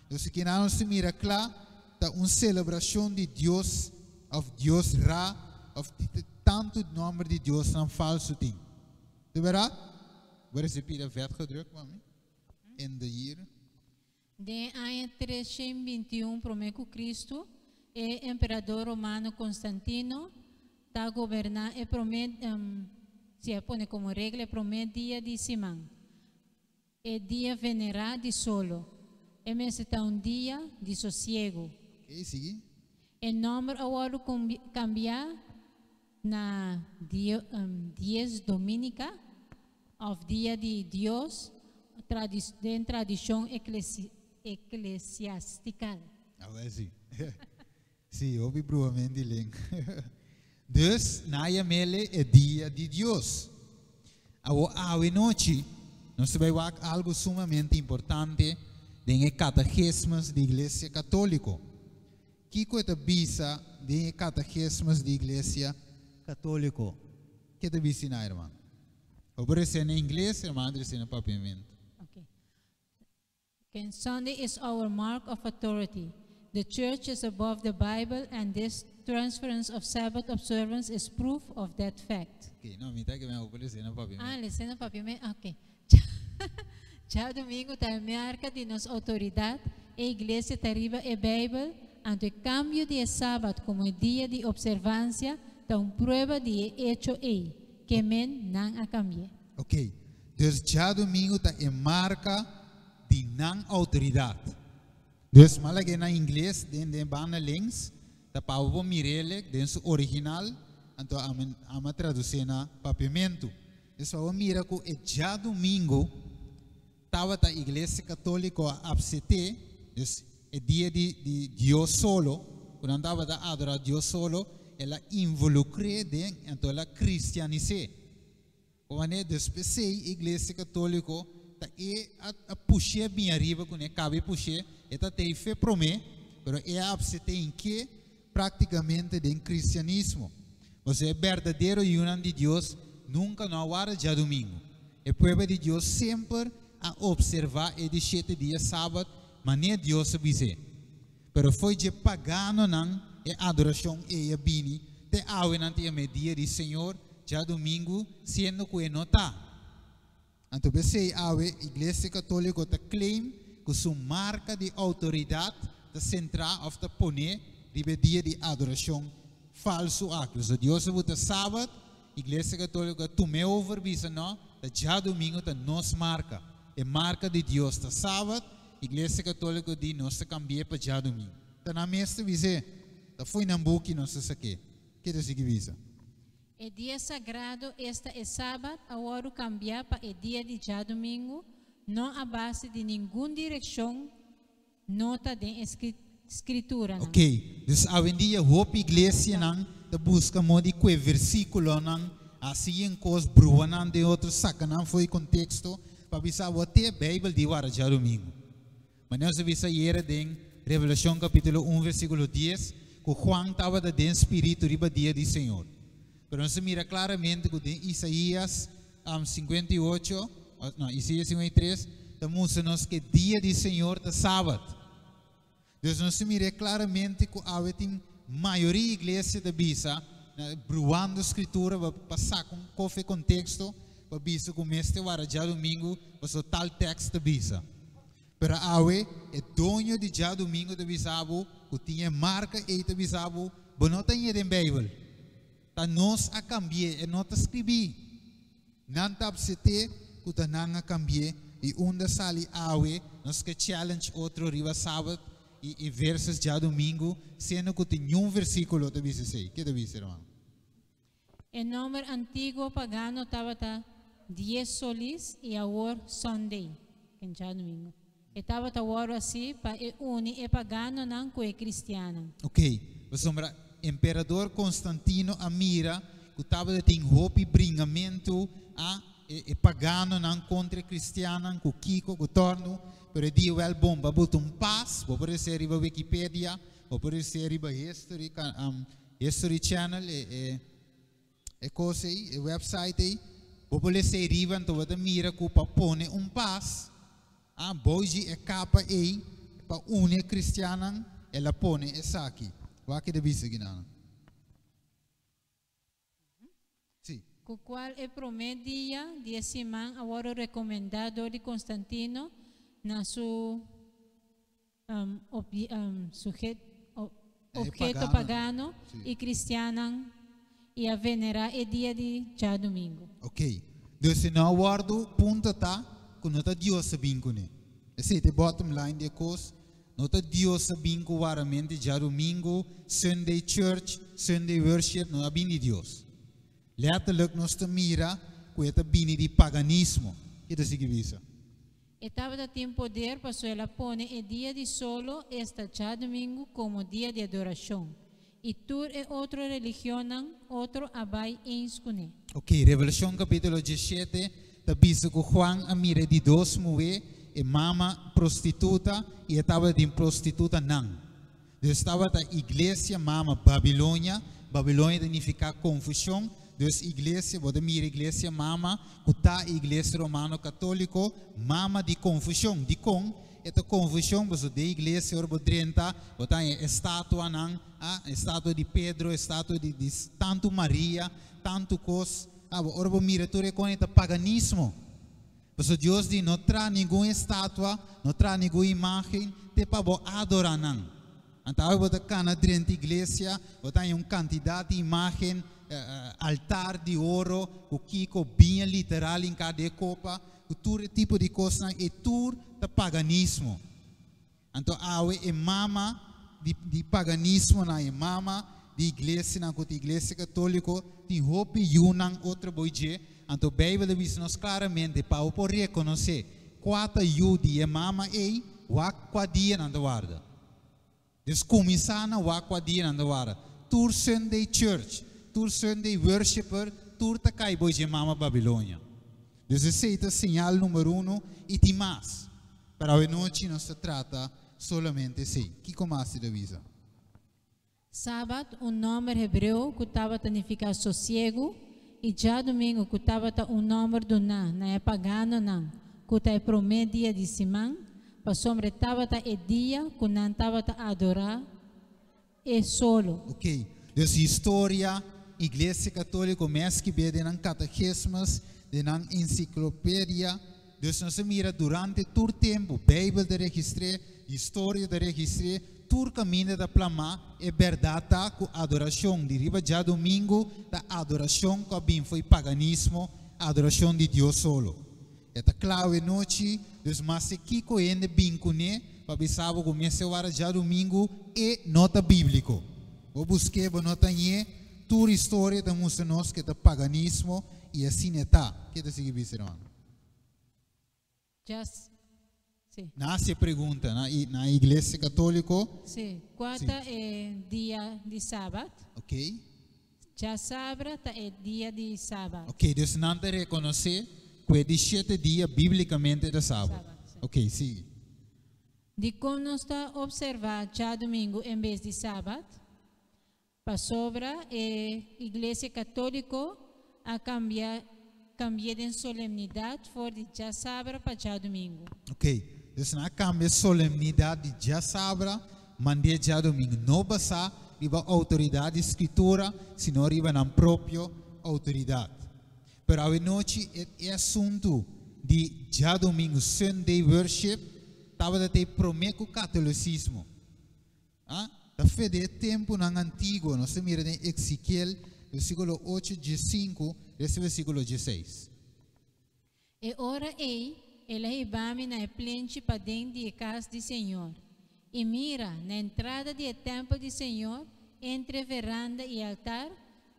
Dus kinan nos ta mira kla ta un selebrashon di dios òf dios Ra òf tantu nòmber di diosnan falsu tin. Di bèrdat? Bo recibi de vet gedrukt, mami? In de hier. Den aña 321 promé ku Kristu, e emperador romano Constantino ta goberná e promé, si a pone komo regla e promé dia di siman, e dia venerá di solo. E mester ta un dia di sosiegu. Ok, sigui. E nòmber a wòrdu kambiá na Dies Dominica òf Dia di Dios den tradishon eklesiastikal. Awel si. Si, hopi bruamen di len. Dus, nan a yam'ele e Dia di Dios. Awor awe nochi nos ta bai wak algu sumamente importante den e Katagismus di Iglesia Katóliko. Kiko e ta bisa den e Katagismus di Iglesia Katóliko? Ke ta bisa na, herman? Bo por resé na ingles, herman ta resé na papiamentu. Okay. Okay. Sunday is our mark of authority. The church is above the Bible and this transference of Sabbath observance is proof of that fact. Ok, no, mi ta ke bo por resé na papiamentu. Ah, lesé na papiamentu. Ok. Djadumingu ta e marka di nos outoridat, e iglesia ta riba e Beibel, anto e kambio di e Sabat komo e dia di opservansia ta un prueba di e echo ei, ke men nan a kambi'é. Ok, dus djadumingu ta e marka di nan outoridat. Dus m'a lag'é na ingles den den banda links, ta pa bo por mir'é den su original, anto ami a tradusé na papiamentu. Dus pa bo mira ku e djadumingu tabata Iglesia Katóliko a apsept'é, dus e dia di di Dios solo, ku nan tabata adorá Dios solo, el a involukr'é den, anto el a kristianis'é. Wanneer dus p'esei Iglesia Katóliko ta e a push'é bin ariba kuné kabe push'é, e ta tei fe promé, pero e a apsept'é in ke práktikamente den kristianismo. Pasobra e berdadero yunan di Dios nunka no a warda djadumingu. E pueblo di Dios semper a opservá e di shete dia sabat manera Dios a bis'é. Pero fo'i dje paganonan e adorashon ei a bini, te awe nan ta yam'é dia di Señor, djadumingu, siendo ku e no ta. Anto p'esei awe Iglesia Katóliko ta claim ku su marka di outoridat ta sentrá òf ta poné riba e dia di adorashon falsu aki. Pasobra Dios a buta sabat, Iglesia Katóliko a tum'é over bisa no, ta djadumingu ta nos marka. E marka di Dios ta sabat, Iglesia Katóliko di nos ta kambi'é pa djadumingu. Ta nan mes ta bis'é, ta fo'i nan buki nos ta sak'é. Ke ta sigui bisa? E dia sagrado, esta e Sabat, a wòrdu kambiá pa e dia di djadumingu, no a base di ningun direkshon nota den e Skrituranan. Ok, dus awendia hopi iglesianan ta buska moda di kue versíkulonan hasi yen kos, brua nan den otro, saka nan for di konteksto pa bisa bo te Beibel di wara djadumingu. Manera nos a bisa ayera den Revelashon kapítulo un versíkulo dies ku Juan tabata den spiritu riba dia di Señor. Pero nos a mira klaramente ku den Isaías 58, no, Isaías 53 ta mustra nos ku e dia di Señor ta sabat. Dus nos ta mir'é klaramente ku awe tin mayoria iglesia ta bisa, bruando Skritura pa pa saka un kofe konteksto pa bisa ku mester wara djadumingu pasobra tal tèkst ta bisa. Pero awe e doño di djadumingu ta bisa bo ku tin e marka ei ta bisa bo, bo no ta ñe den Beibel. Ta nos a kambi'é, e no ta skribí. Nan ta apsept'é ku ta nan a kambi'é i unda sali awe nos ke challenge otro riba sabat i i versus djadumingu siendo ku tin niun versíkulo ta bisa esei. Ke ta bisa, hermano? E nomber antiguo pagano tabata Dies Solis i awor Sunday, ken djadumingu. E tabata wòrdu hasi pa e uni e paganonan ku e kristiannan. Ok, pasobra emperador Constantino a mira ku tabata tin hopi bringamentu a e e paganonan kontra e kristiannan ku kiko ku tòrnu, pero e di wèl bon pa bo ta un pas, bo por esei riba Wikipedia, bo por esei riba History History Channel e e e kos ei, e website ei, bo por lesa ei riba anto bo ta mira ku pa pone un pas, a bou dje e kapa ei pa uni e kristiannan, el a pone esaki. Wak e ta bisa kinanan. Sí. Ku kual e promé dia di e siman a wòrdu rekomendá dor di Konstantino na su. Obheto pagano. Pagano Si. I kristiannan i a venerá e dia di djadumingu. Ok. Dus no wordu punto ta ku no ta Dios a bin kuné. Esei ta e bottom line di e kos. No ta Dios a bin ku waramente djadumingu, Sunday church, Sunday worship, no a bin di Dios. Letterlijk nos ta mira ku e ta bini di paganismo. Kiko ta sigui bisa? E tabatin poder pasobra el a pone e dia di solo, esta djadumingu, komo dia di adorashon. I tur e otro religionnan otro a bai eens kuné. Ok, Revelashon kapítulo 17, ta bisa ku Juan a mira di dos muhé, e mama prostituta i e tabatin prostitutanan. Dus tabata iglesia mama Babilonia, Babilonia ta nifiká konfushon, dus iglesia, bo ta mira iglesia mama, ku ta iglesia romano katóliko, mama di konfushon. Dikon e ta konfushon? Pasobra den iglesia ora bo drenta, bo ta haña estatuanan, ah, estatua di Pedro, estatua di tantu Maria, tantu kos. Ah, ora bo mira tur e kon e ta paganismo. Pasobra Dios di no traha ningun estatua, no traha ningun imágen, te pa bo adorá nan. Anto awe bo ta kana drenta iglesia, bo ta haña un kantidat di imágen, altar di oro, ku kiko, biña literal hinká den e kopa, ku tur e tipo di kosnan, e tur ta paganismo. Anto awe e mama di paganismonan, e mama di iglesianan ku ta Iglesia Katóliko, tin hopi yunan otro boi dje. Anto Beibel ta bisa nos klaramente pa bo por rekonosé kua ta yu di e mama ei, wak kua dia nan ta warda. Dus kuminsá na wak kua dia nan ta warda. Tur Sunday church, tur Sunday worshiper, tur ta kai boi dje mama Babilonia. Dus esei ta señal number uno i tin mas. Pero awe nochi nos ta trata solamente esei. Kiko mas ti ta bisa? Sabat, un nòmber hebreo ku tabata nifiká sosiegu, i djadumingu ku tabata un nòmber duná na e paganonan ku ta e promé dia di siman, pasobra e tabata e dia ku nan tabata adorá e solo. Ok, dus historia, Iglesia Católico mes ki be den nan categismus, den nan enciclopedia, dus nos a mira durante tur tempu, Bijbel ta registr'é, historia ta registr'é, tur caminda ta plamá, e berdad ta cu adoracion di riba djadomingo ta adoracion cu a bin fo'i paganismo, adoracion di Dios solo. E ta kla e nochi, dus maske kiko hende bin kuné pa bisa bo ku mester wara djadumingu, e no ta bíbliko. Bo busk'é, bo no ta hañ'é. Tur historia ta mustra nos ku e ta paganismo i asina e ta. Ke ta sigui bisa, hermano? Just, si. Nan hasi e pregunta na na Iglesia Katóliko. Si. Kua ta e dia di Sabat? Ok. Djasabra ta e dia di Sabat. Ok, dus nan ta rekonosé ku e di shete dia bíblikamente ta Sabat. Sabat, si. Ok, sigui. Dikon nos ta opservá djadumingu en bes di Sabat? Pasobra e Iglesia Katóliko a kambia kambi'é den solemnidat for di djasabra pa djadumingu. Ok, dus nan a kambia solemnidat di djasabra Mand'é djadumingu no basá riba outoridat di Skritura, sino riba nan propio outoridat. Pero awenochi e e asuntu di djadumingu, Sunday worship, tabata ta e promé ku katolisismo. A ta fe di e tempunan antiguo. Nos ta mira den Ezekiel, versíkulo ocho, diesinku, resta versíkulo dieseis. E ora ei el a hiba mi na e plenchi paden di e kas di señor. I mira, na entrada di e tèmpel di señor, entre e veranda i e altar,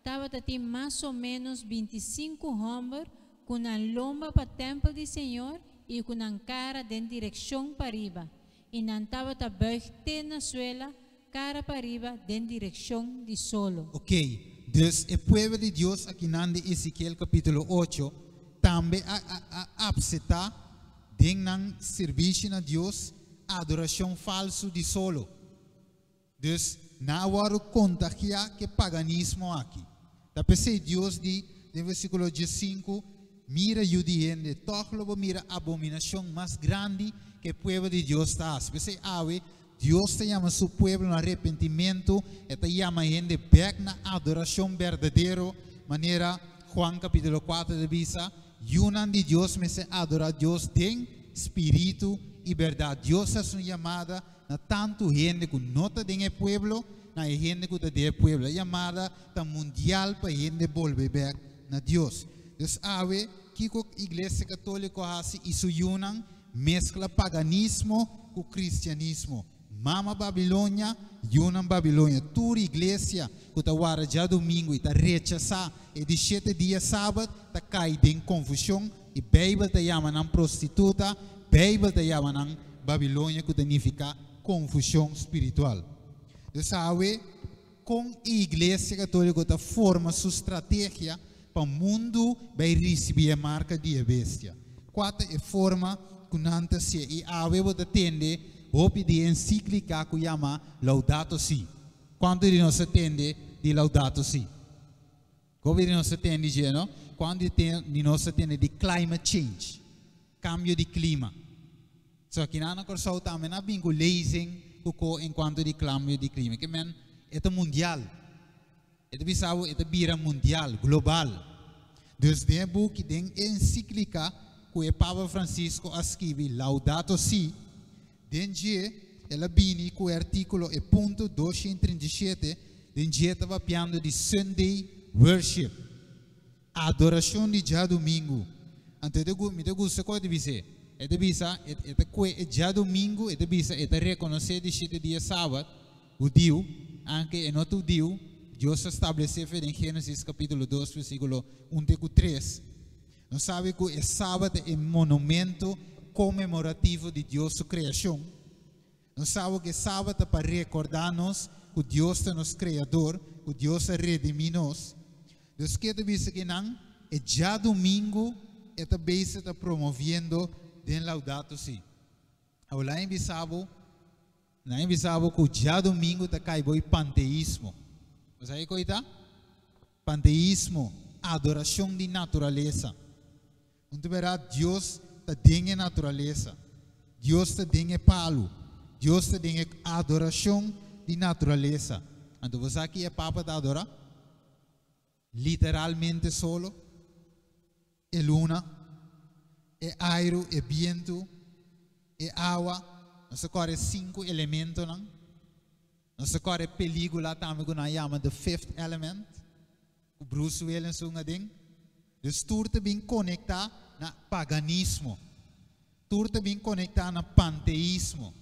tabata tin mas o ménos bintisinku hòmber ku nan lomba pa tèmpel di señor i ku nan kara den direkshon pariba, i nan tabata bùig te na suela, kara pariba den direkshon di solo. Ok, dus e pueblo di Dios akinan den Ezekiel kapítulo ocho tambe a a apseptá den nan sirbishi na Dios adorashon falsu di solo. Dus nan a wòrdu kontagiá ku e paganismo aki. Ta p'esei Dios di den versíkulo diesinku, Mira, yu di hende, tòg lo bo mira abominashon mas grandi ku e pueblo di Dios ta hasi. P'esei awe Dios ta yama su pueblo na arepentimentu, e ta yama hende bèk na adorashon berdadero, manera Juan kapítulo kuater ta bisa, Yunan di Dios mester adorá Dios den spiritu i bèrdat. Dios ta hasi un yamada. na tantu hende ku no ta den e pueblo, na e hende ku ta den e pueblo. E yamada ta mundial pa hende bolbe bèk na Dios. Dus awe, kiko Iglesia Katóliko a hasi i su yunan? Meskla paganismo ku kristianismo. Mama Babilonia, yunan Babilonia. Tur iglesia ku ta warda djadumingu i ta rechasá e di shete dia sabat ta kai den konfushon i Beibel ta yama nan prostituta, Beibel ta yama nan Babilonia ku ta nifiká konfushon spiritual. Dus awe, kon e Iglesia Katóliko ta forma su strategia pa mundu bai risibí e marka di e bestia? Kua ta e forma ku nan ta hasié? I awe bo ta tende hopi di e ensíklika ku yama Laudato Si. Kuantu di nos a tende di Laudato Si? Hopi di nos a tende dje, no? Kuantu di nos a tende di climate change, kambio di klima? So akinan na Kòrsou tambe nan a bin ku lezing ku ko enkuanto di klambio di klima. Ke men e ta mundial. E ta bisa bo e ta bira mundial, global. Dus den e buki, den e ensiklika ku e Papa Francisco a skibi Laudato Si, den dje el a bini ku e artíkulo e punto 237, den dje ta papiando di Sunday Worship. Adorashon di djadumingu. Anto e ta gu, mi ta gusta ku e ta bis'é. E ta bisa, e, e ta kue e djadumingu, e ta bisa, e ta rekonosé di shete dia sabat, hudiu, anke e no ta hudiu, Dios a stablesé fe den Génesis kapítulo dos versíkulo un te ku tres. Nos sabi ku e sabat ta e monumento konmemorativo di Dios su kreashon. Nos sabi ku e sabat ta pa rekordá nos ku Dios ta nos Kreador, ku Dios a redimí nos. Dus ke ta bisa ki nan e djadumingu e ta bezig ta promoviendo den Laudato Si. Awor laña bisa bo, laña bisa bo ku djadumingu ta kai bo e panteismo. Bo sa kiko ei ta? Panteismo, adorashon di naturalesa. Un ta bera Dios ta den e naturalesa. Dios ta den e palu. Dios ta den e adorashon di naturalesa. Anto bo sa ki e papa ta adorá? Literalmente solo, e luna, e airu, e bientu, e awa. Nos ta kòrda e sinku elementonan. Nos ta kòrda e pelíkula tambe ku nan a yama The Fifth Element, ku Bruce Willis un aden. Dus tur ta bin konektá na paganismo. Tur ta bin konektá na panteismo.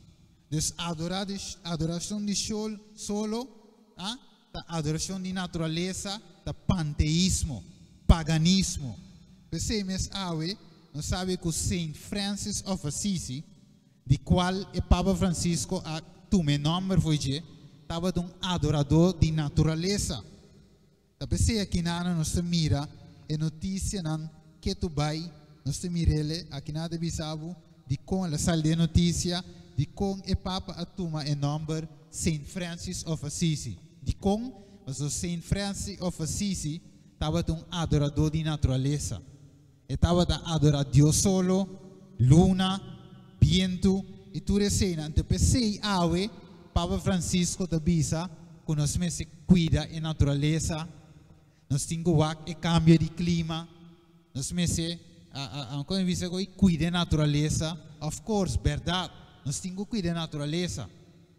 Dus adorá di adorashon di shol solo a ta adorashon di naturalesa ta panteismo, paganismo. P'esei mes awe nos sabi ku Saint Francis of Assisi, di kual e Papa Francisco a tuma e nòmber fo'i dje, tabata un adoradó di naturalesa. Ta p'esei akinana nos ta mira e notisianan ketu bai, nos ta mir'el akinana ta bisa bo dikon el a sali den notisia, dikon e Papa a tuma e nòmber Saint Francis of Assisi. Dikon? Pasobra Saint Francis of Assisi tabata un adoradó di naturalesa. E tabata adorá Dios solo, luna, bientu i tur eseinan. Anto p'esei awe Papa Francisco ta bisa ku nos mester kuida e naturalesa, nos tin ku wak e kambio di klima, nos mester kon e bisa ku kuida e naturalesa. Of course, bèrdat, nos tin ku kuida e naturalesa.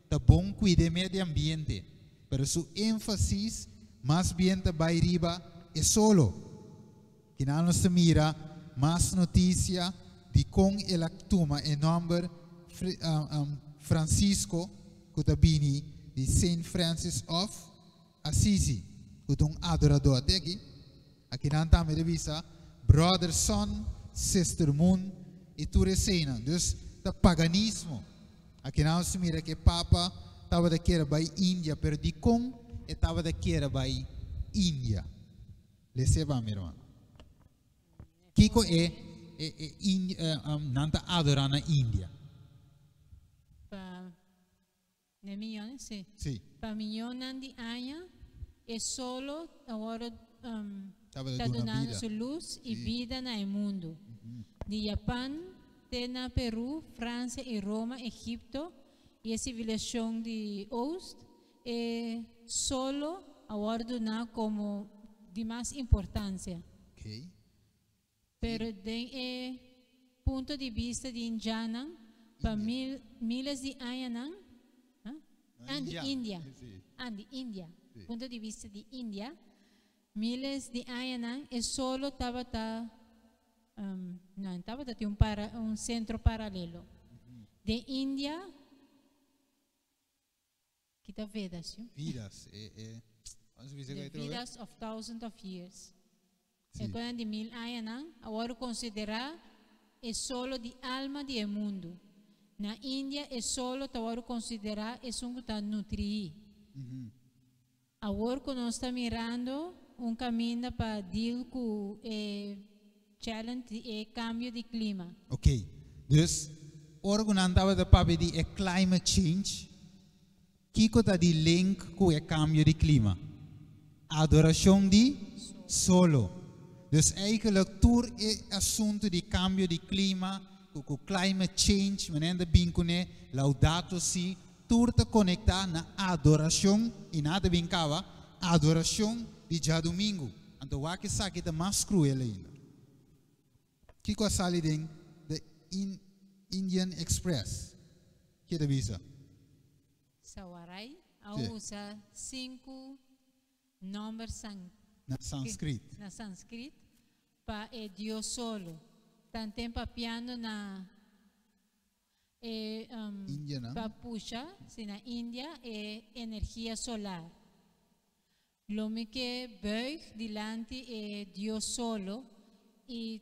Ta bon kuida e medio ambiente, pero su énfasis mas bien ta bai riba e solo. Kinan nos ta mira mas notisia di kon el a tuma e nòmber Francisco ku ta bini di Saint Francis of Assisi ku ta un adoradó. Ate aki, akinan tambe ta bisa Brother Sun, Sister Moon i tur eseinan. Dus ta paganismo. Akinan nos ta mira ku e Papa tabata kier a bai India, pero dikon e tabata kier a bai India? Les'e ba, mi hermano. Kiko e, e, e Indi, eh, um, nan ta adorá na India? Pa ne millones, sí. Sí. Pa miñonnan di aña e solo ta wòrdu um, Tabata ta duna dunando bida. su lus i Sí. bida na e mundu. Di Japan te na Perú, Fransia i Roma, Egipto i e sivilisashon di Oost, E solo a wòrdu duná komo di mas importansia. Pero den e punto di bista di indiannan, pa mil, miles di añanan, Ah, di India. Si. Ah, di India. Si. Punto di bista di India, miles di añanan e solo tabata no, tabata tin un sentro paralelo. Di India, ku ta Vedas, si? Vedas. Ban bisa The ku ei Vedas of thousands of years. Si. E kuantu di 1000 añanan, awor konsiderá e solo di alma di mundu. Na India e solo ta awor konsiderá esun ku ta nutri. Awor ku nos ta mirando un kaminda pa deal ku e challenge e kambio di klima. Ok. Dus, ora ku nan tabata papia di e climate change, kiko ta di link ku e kambio di klima? Adorashon di solo. Dus eigenlijk tur e asuntu di kambio di klima, ku climate change, manera bin kuné, Laudato Si, tur ta konektá na adorashon, i nada bin kaba, adorashon di djadumingu. Anto, wak esaki ta mas kruel ainda. Kiko a sali den The Indian Express? Kiko ta bisa? Sawarai a usa sinku nòmber san, Na Sanskrit. Na Sanskrit pa e Dios solo. Tantu papiando na India, no? Pa pusha, si, na India, e energia solar. Lo mi ke buig dilanti e Dios solo i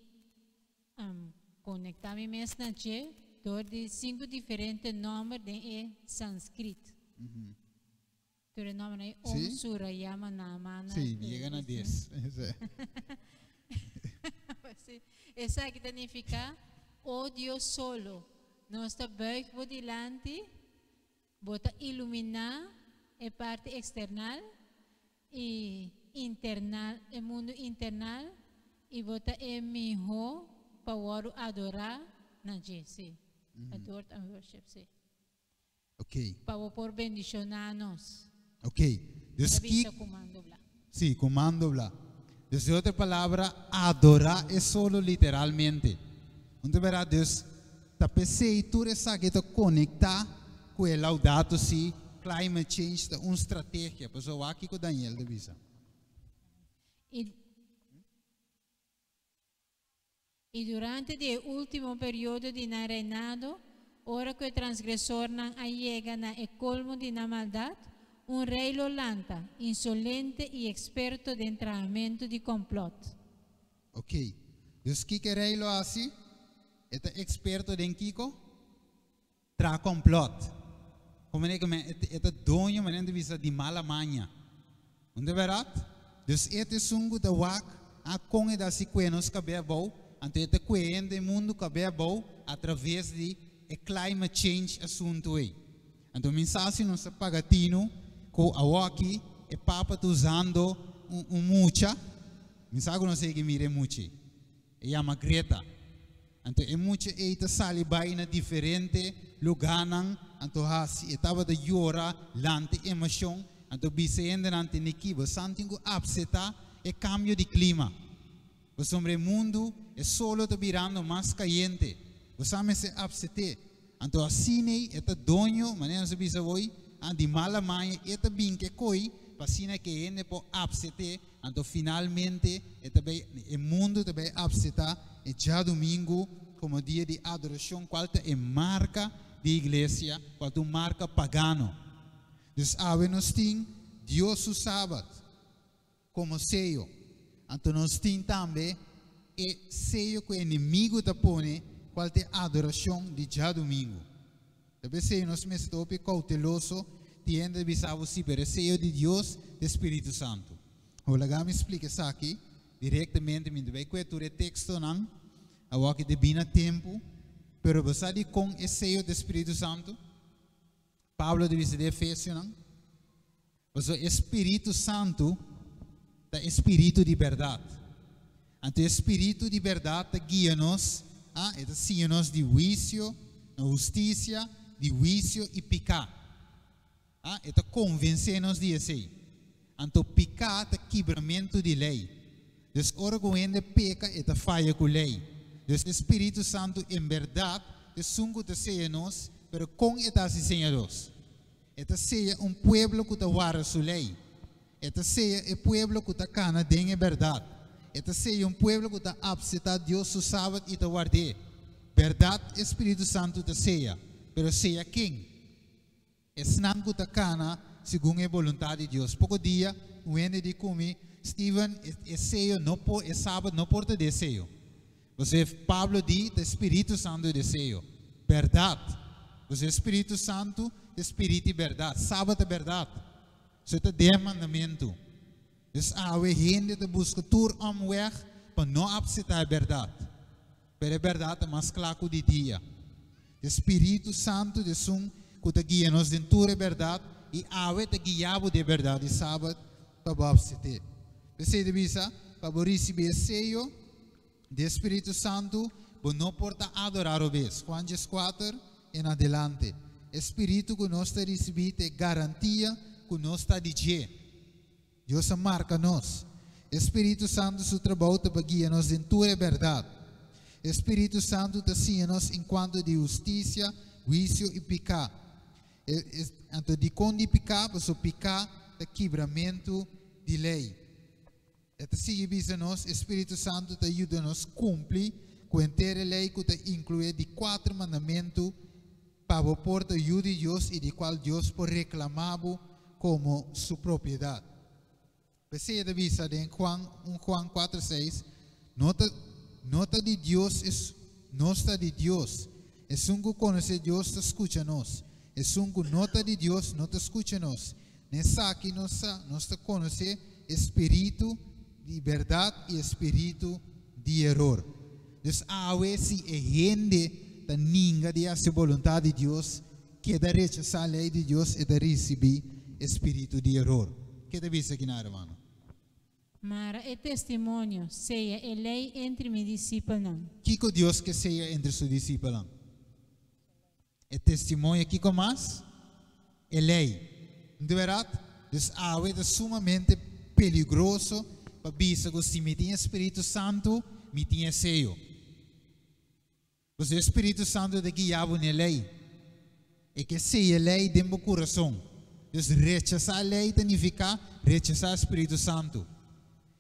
konektá mi mes na dje dor di sinku diferente nòmber di e Sanskrit. Tur e nòmber ei Om Surayama Namana. Si, yega na 10. Si. Esaki ta nifiká, O Dios solo, nos ta buig bo dilanti, bo ta iluminá e parti eksternal i internal, e mundu internal, i bo ta e mihó pa adorá na dje, si. Adored and worship, si. Pa por bendishoná nos. Ok. Dus ki, Bisa komando bla. Si, komando bla. Dus di otro palabra, adorá e solo literalmente. Anto, berdat, dus, ta p'esei tur esaki ta konektá ku e Laudato Si, climate change, ta un strategia. Pesei aki ku Daniel ta bisa. I durante e último periodo di nan reinado, ora ku e transgresornan a yega na e kolmo di nan maldat, un rei lo lanta, insolente i eksperto den trahamentu di kòmplòt. Ok. Dus kiko e rei lo hasi? E ta eksperto den kiko? Traha kòmplòt. Komo ku e ta doño, ma di bista di mala maña. No ta berdat? Dus e ta esun ku ta wak a kon e ta hasi kue nos kabes abou, anto e ta kue hende mundu kabes abou a traves di e climate change asuntu ei. Anto mi sa si nos a paga tinu ku awoki e papa ta usando un mucha, mi sa ku no sei ku mira e mucha. E yama Greta. Anto e mucha ei ta sali bai na diferente lugánan, anto hasi e tabata yora lanta emoshon, anto bisa hendenan tene ki bo tin ku aseptá e kambio di klima. Pasobra e mundu e solo ta birando mas kayente. Bo mester aseptá. Anto asina e ta doño, manera nos bisa hoy, di mala maña e ta bin ku koi, pa asina ku hende por aseptá, anto finalmente e tambe e mundu tambe aseptá e djadumingu komo dia di adorashon, kual ta e marka di iglesia, kual ta marka pagano. Dus awe nos tin Dios su sabat komo seyo. Anto nos tin tambe e seyo ku e enemigu ta pone, kual ta adorashon di djadumingu. Tambe seyo nos mester ta kouteloso, tin di bisa si, pero seyo di Dios, di Spiritu Santu. Laga mi splika esaki direktamente, mi bai ku e tekstonan, awor ku debí na tempu, pero bo sa kon e seyo di Spiritu Santu? Pablo ta bisa den Efesionan. E Spiritu Santu ta spiritu di berdat. Anto, e spiritu di berdat ta guia nos, ta siña nos di huisio, na hustisia, di huisio i piká. E ta konvensé nos di esei. Anto, piká ta kibramentu di lei. Dus ora ku hende peka, e ta faya ku lei. Dus e Spiritu Santu, en berdat, ta esun ku ta siña nos, pero kon e ta siña nos. E ta seya un pueblo ku ta warda su lei. E ta seya e pueblo ku ta kana den e bèrdat. E ta seya un pueblo ku ta apseptá Dios su sabat i ta ward'é. Bèrdat e Spiritu Santu ta seya, pero seya ken? Esnan ku ta kana segun e boluntat di Dios. Poko dia un hende di ku mi, Steven, e seyo no por, e sabat no por ta di e seyo. Pasobra Pablo di ta e Spiritu Santu di e seyo. Bèrdat. Pasobra e Spiritu Santu ta e spiritu di bèrdat. Sabat ta bèrdat. So ta den e mandamentu. Dus awe hende ta buska tur omweg pa no apseptá e bèrdat. Pero e bèrdat ta mas kla ku di dia. E Spiritu Santu ta esun ku ta guia nos den tur e bèrdat i awe ta guia bo den e bèrdat di Sabat pa bo apsept'é. P'esei ta bisa, pa bo risibí e seyo di e Spiritu Santu, bo no por ta adorá robes. Juan 14 en adelante. E Spiritu ku nos ta risibí ta e garantia ku nos ta di dje. Dios a marka nos. E Spiritu Santu su trabou ta pa guia nos den tur e bèrdat. E Spiritu Santu ta siña nos enkuanto di hustisia, huisio i piká. E, e, anto dikon di piká? Pasobra piká ta kibramentu di lei. E ta sigui bisa nos, e Spiritu Santu ta yuda nos kumpli ku henter e lei ku ta inklué di kuater mandamentu pa bo por ta yu di Dios i di kual Dios por reklamá bo komo su propiedat. P'esei e ta bisa den Juan un Juan kuater seis, No ta no ta di Dios es nos ta di Dios. Esun ku konosé Dios ta skucha nos. Esun ku no ta di Dios no ta skucha nos. N'esaki nos sa nos ta konosé e spiritu di bèrdat i e spiritu di eror. Dus awe si e hende ta ninga di hasi boluntat di Dios, keda rechasá lei di Dios, e ta risibí e spiritu di eror. Ke ta bisa kinan, hermano? Mara e testimonio, sea e lei entre mi disipelnan. Kiko Dios ke sea entre su disipelnan? E testimonio kiko mas? E lei. No ta bèrdat? Dus awe ta sumamente peligroso pa bisa ku si mi tin e Spiritu Santu, mi tin e seyo. Pasobra e Spiritu Santu ta guia bo n'e lei. E ke seya e lei den bo kurason. Dus rechasá e lei ta nifiká rechasá e Spiritu Santu.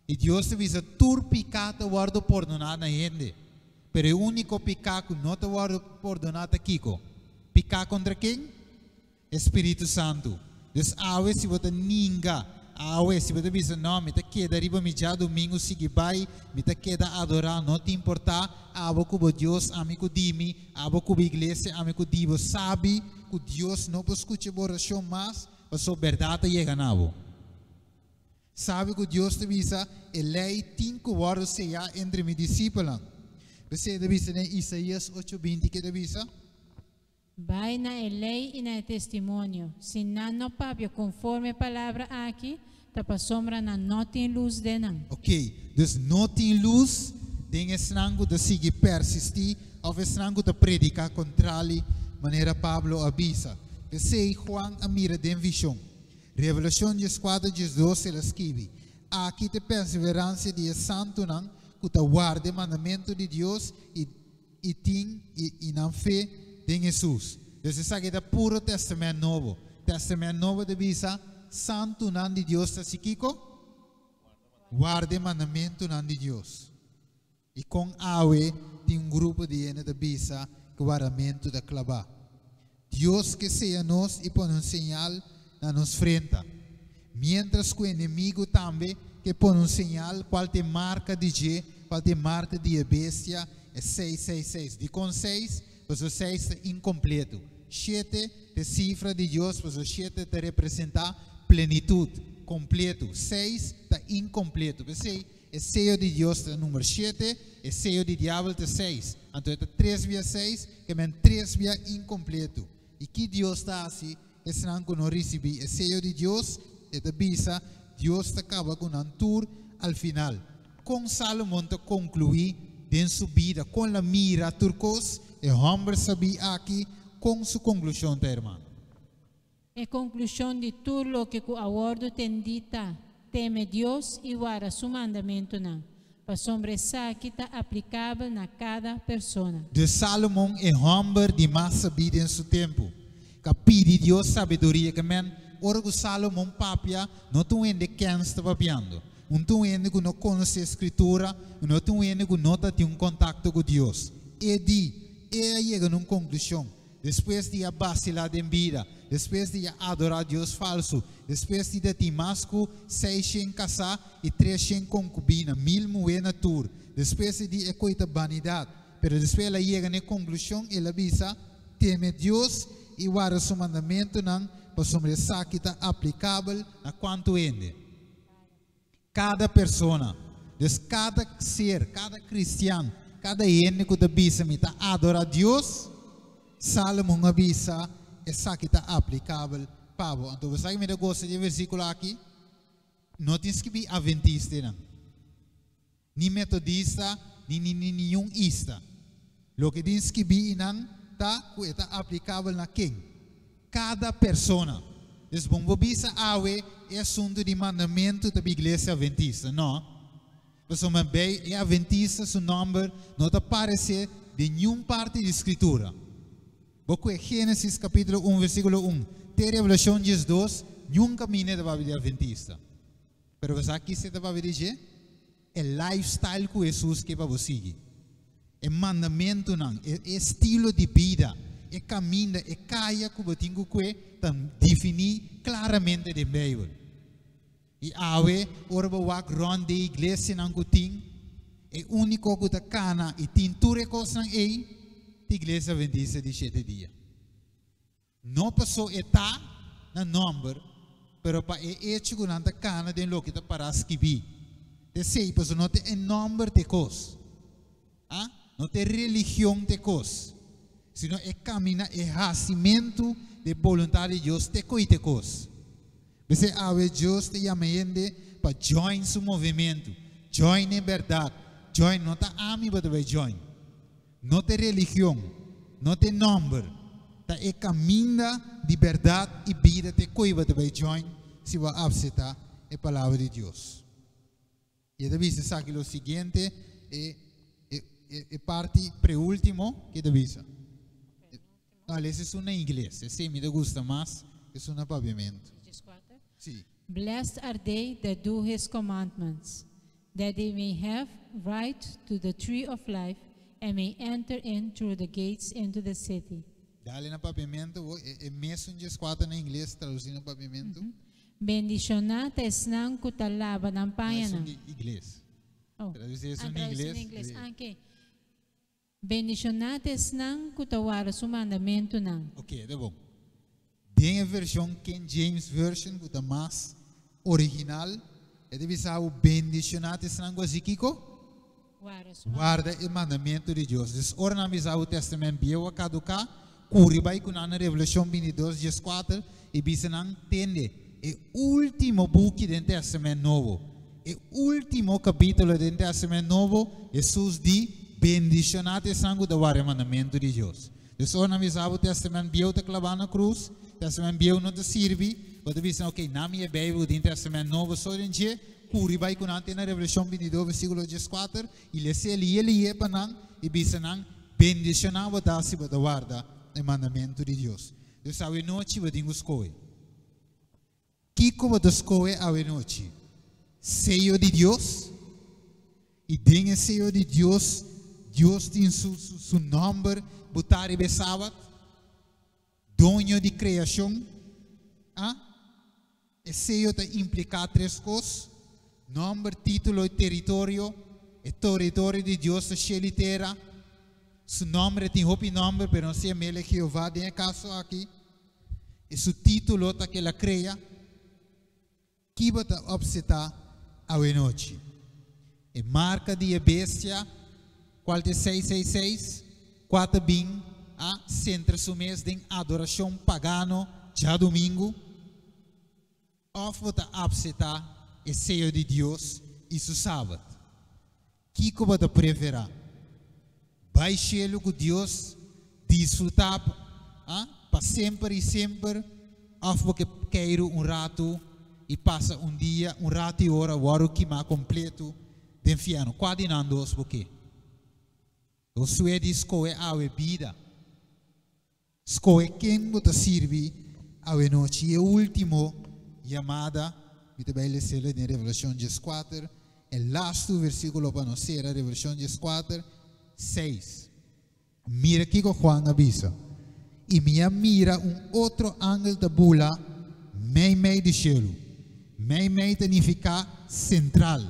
I Dios ta bisa tur piká ta wòrdu pordoná na hende, pero e úniko piká ku no ta wòrdu pordoná ta kiko? Piká kontra ken? E Spiritu Santu. Dus awe si bo ta ninga, awe si bo ta bisa, No, mi ta keda riba mi djadumingu sigui bai, mi ta keda adorá, no ta importá, abo ku bo Dios, ami ku di mi, abo ku bo iglesia, ami ku di bo, sabi ku Dios no por skucha bo orashon mas, pasobra bèrdat ta yega na bo. Sabi ku Dios ta bisa, E lei tin ku wòrdu seyá entre mi disipelnan. P'esei e ta bisa den Isaías ocho 20, ke ta bisa? Bai na e lei i na e testimonio, si nan no papia konforme e palabra aki, ta pasobra nan no tin lus den nan. Ok, dus no tin lus den esnan ku ta sigui persistí òf esnan ku ta prediká kontrali manera Pablo a bisa. P'esei Juan a mira den vishon. Revelashon 14 12 el a skibi, Aki ta e perseveransia di e santunan ku ta warda e mandamentu di Dios i i tin i i nan fe den Hesus. Dus esaki ta puro Tèstamènt Nobo. Tèstamènt Nobo ta bisa, Santunan di Dios ta hasi kiko? Warda e mandamentunan di Dios. I kon awe tin un grupo di hende ta bisa ku waramentu ta klabá? Dios ke seya nos i pone un señal na nos frenta, miéntras ku enemigu tambe ke pone un señal kual ta e marka di dje, kual ta e marka di e bestia, e 666. Dikon seis? Pasobra seis ta inkompletu. Shete ta e sifra di Dios pasobra shete ta representá plenitut, kompletu. Seis ta inkompletu. P'esei E seyo di Dios ta number shete, e seyo di diabel ta seis. Anto e ta tres bia seis, ke men tres bia inkompletu. I ki Dios ta hasi esnan ku no risibí e seyo di Dios? E ta bisa, Dios ta kaba ku nan tur al final. Kon Salomon ta konkluí den su bida? Kon la mira tur kos? E hòmber sabí aki, kon su konklushon ta, hermano? E konklushon di tur loke ku a wòrdu tendí ta, Teme Dios i warda su mandamentunan, pasobra esaki ta aplikabel na kada persona. Dus Salomon, e hòmber di mas sabí den su tempu. Ku a pidi Dios sabiduria. Ke men, ora ku Salomon papia, no ta un hende kens ta papiando. Un ta un hende ku no konosé Skritura, no ta un hende ku no ta tin un kontakto ku Dios. E di, e a yega na un konklushon, despues di a basilá den bida, despues di a adorá dios falsu, despues di ta tin mas ku 600 kasá i 300 konkubina, 1000 muhé na tur, despues di e koi ta banidat. Pero despues el a yega na e konklushon, el a bisa, Teme Dios i warda su mandamentunan, pasobra esaki ta aplikabel na kuantu hende? Kada persona. Dus kada ser, kada kristian, kada hende ku ta bisa mi ta adorá Dios, Salomon a bisa, esaki ta aplikabel pa bo. Anto bo sa ki mi ta gosta di e versíkulo aki? No tin skibí aventistenan, ni metodista, ni ni ni niun ista. Loke tin skibí einan ta ku e ta aplikabel na ken? Kada persona. Dus bon bo bisa awe e asuntu di mandamentu ta bi iglesia aventista. No. Pasobra bei e aventista su nòmber no ta paresé den niun parti di Skritura. Bo kue Génesis kapítulo 1 versíkulo 1 te Revelashon 12, niun kaminda ta papia di aventista. Pero bo sa kis e ta papia di dje? E lifestyle ku Hesus ke pa bo sigui. E mandamentunan, e estilo di bida, e kaminda, e kaya ku bo tin ku kue ta definí klaramente den Beibel. I awe, ora bo wak rònt den iglesianan ku tin, e úniko ku ta kana i tin tur e kosnan ei ta Iglesia Adventista di Shete Dia. No paso e ta na nòmber, pero pa e echo ku nan ta kana den loke ta pará skibí. Ta esei, paso no ta e nòmber ta e kos. A No ta e religion ta e kos, sino e kaminá, e hasimentu di e boluntat di Dios ta e koi ta e kos. P'esei awe Dios ta yama hende pa join su movementu, join e bèrdat, join, no ta ami bo ta bai join. No ta e religion, no ta e nòmber, ta e kaminda di bèrdat i bida ta e koi bo ta bai join si bo a apseptá e Palabra di Dios. I e ta bisa esaki lo siguiente, e e e parti preúltimo ke ta bisa. No, lesa esun na ingles, esei mi ta gusta mas esun na papiamentu. Sí. Blessed are they that do his commandments, that they may have right to the tree of life and may enter in through the gates into the city. Dale na papiamentu, bo, e, e mesun 14 na ingles tradusí na papiamentu. Bendishoná ta esnan ku ta laba nan No, esun pañanan. di ingles. Oh, Tradusí ah, esun na tradusí na ingles. ingles. Sí. Ah, oké. Bendishoná ta esnan ku ta warda su mandamentunan. Oké, ta bon. Den e vershon King James Version ku ta mas original, e ta bisa bo bendishoná ta esnan ku hasi kiko? Warda su Warda e mandamentu di Dios. Dus ora nan bisa bo Tèstamènt Bieu a kaduká, kuri bai ku nan na Revelashon 22, 14 i bisa nan, Tende, e último buki den Tèstamènt Nobo, e último kapítulo den Tèstamènt Nobo, Hesus di, Bendishoná ta esnan ku ta warda e mandamentu di Dios. Dus ora nan bisa bo Tèstamènt Bieu ta klabá na krus, Tèstamènt Bieu no ta sirbi, bo ta bisa, Ok, nan mi e Beibel ku tin Tèstamènt Nobo so den dje, kuri bai ku nan te na Revelashon 22 versíkulo 14 i les'é lié lié pa nan i bisa nan, Bendishoná bo ta si bo ta warda e mandamentu di Dios. Dus awenochi bo tin ku skohe. Kiko bo ta skohe awenochi? Seyo di Dios? I den e seyo di Dios, Dios tin su, su, su nòmber botá riba e sabat? Doño di kreashon? A E seyo ta impliká tres kos, nòmber, título i teritorio. E toritorio di Dios ta shelu i tera. Su nòmber, e tin hopi nòmber, pero nos ta yam'el e Jehová den e kaso aki. I su título ta ku el a krea. Ki bo ta opsetá awenochi? E marka di e bestia, kual ta e 666, kua ta bin a sentra su mes den adorashon pagano djadumingu? Òf bo ta apsetá e seyo di Dios i su sabat? Kiko bo ta preferá? Bai shelu ku Dios, disfrutá pa semper i semper, òf bo ke keiru un ratu i pasa un dia, un ratu i ora wòrdu kimá kompletu den fièrnu? Kua di nan dos bo ke? Josué di skohe awe bida. Skohe ken bo ta sirbi awe nochi. E último yamada, mi ta bai les'é den Revelashon 14, e last versíkulo pa nos sera, Revelashon 14, 6. Mira kiko Juan a bisa. I mi a mira un otro angel ta bula meimei di shelu. Meimei ta nifiká sentral.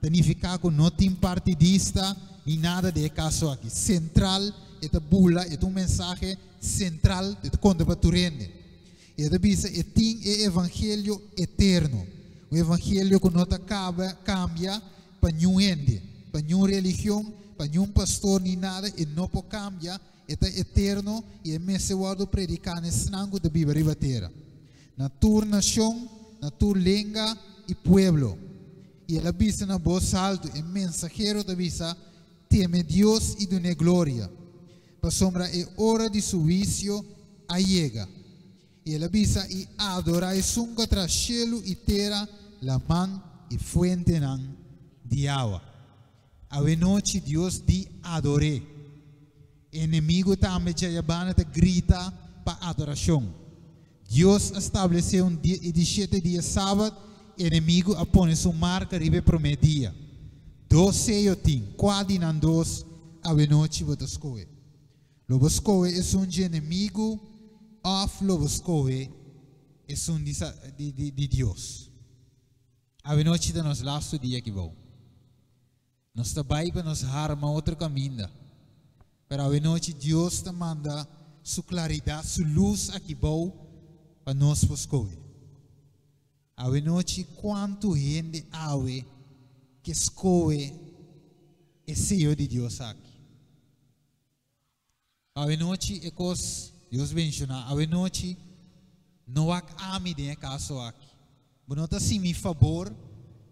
Ta nifiká ku no tin partidista ni nada di kaso aki. Sentral, e ta bula, e un mensahe sentral, e ta konta pa tur hende. E ta bisa, e tin e evangelio eterno. Un evangelio ku no ta kaba, kambia pa ningun hende, pa ningun religion, pa ningun pastor ni nada, e no por kambia, e ta eterno i e mester wòrdu prediká na esnan ku ta biba riba tera. Na tur nashon, na tur lenga i pueblo. I el a bisa na bos altu, e mensahero ta bisa, teme Dios i dun'é gloria. Pasobra e ora di su huisio a yega. I el a bisa i adorá esun ku a traha shelu i tera, laman i fuentenan di awa. Awe nochi Dios di ador'é. Enemigu tambe djayabana ta grita pa adorashon. Dios a establesé un dia, e di shete dia sabat, enemigu a pone su marka riba e promé dia. Dos seyo tin, kua di nan dos awe nochi bo ta skohe? Lo bo skohe esun di enemigu òf lo bo skohe esun di, di, di, di Dios? Awe nochi ta nos lastu dia aki bou. Nos ta bai pa nos harma otro kaminda. Pero awe nochi Dios ta manda su klaridat, su lus aki bou pa nos por skohe. Awe nochi kuantu hende awe ke skohe e seyo di Dios aki? Awe nochi e kos Dios bendishoná. Awe nochi no wak ami den e kaso aki. Bo no ta hasi mi fabor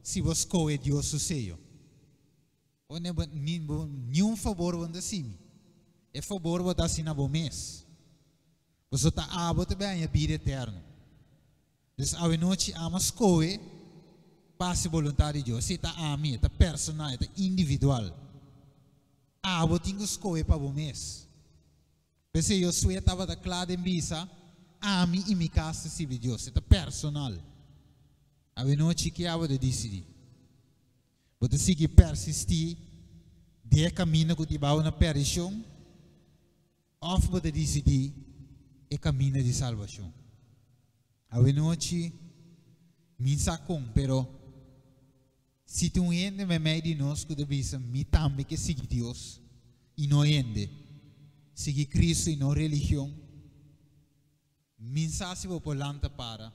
si bo skohe Dios su seyo. O ne bo, ni, bo, niun fabor bo no ta hasi mi. E fabor bo ta hasi na bo mes. Pasobra ta abo ta bai haña bida eterno. Dus awe nochi ami a skohe pa hasi boluntat di Dios. Esei ta ami, e ta personal, e ta individual. Abo tin ku skohe pa bo mes. P'esei Josué tabata kla den bisa, Ami i mi kas ta sirbi Dios. E ta personal. Awe nochi ke abo ta disidí? Bo ta sigui persistí den e kaminda ku ta hiba bo na perdishon òf bo ta disidí e kaminda di salbashon? Awe nochi mi sa kon, pero Si tin un hende meimei di nos ku ta bisa, Mi tambe ke sigui Dios i no hende, sigui Kristu i no religion, min sa si bo por lanta para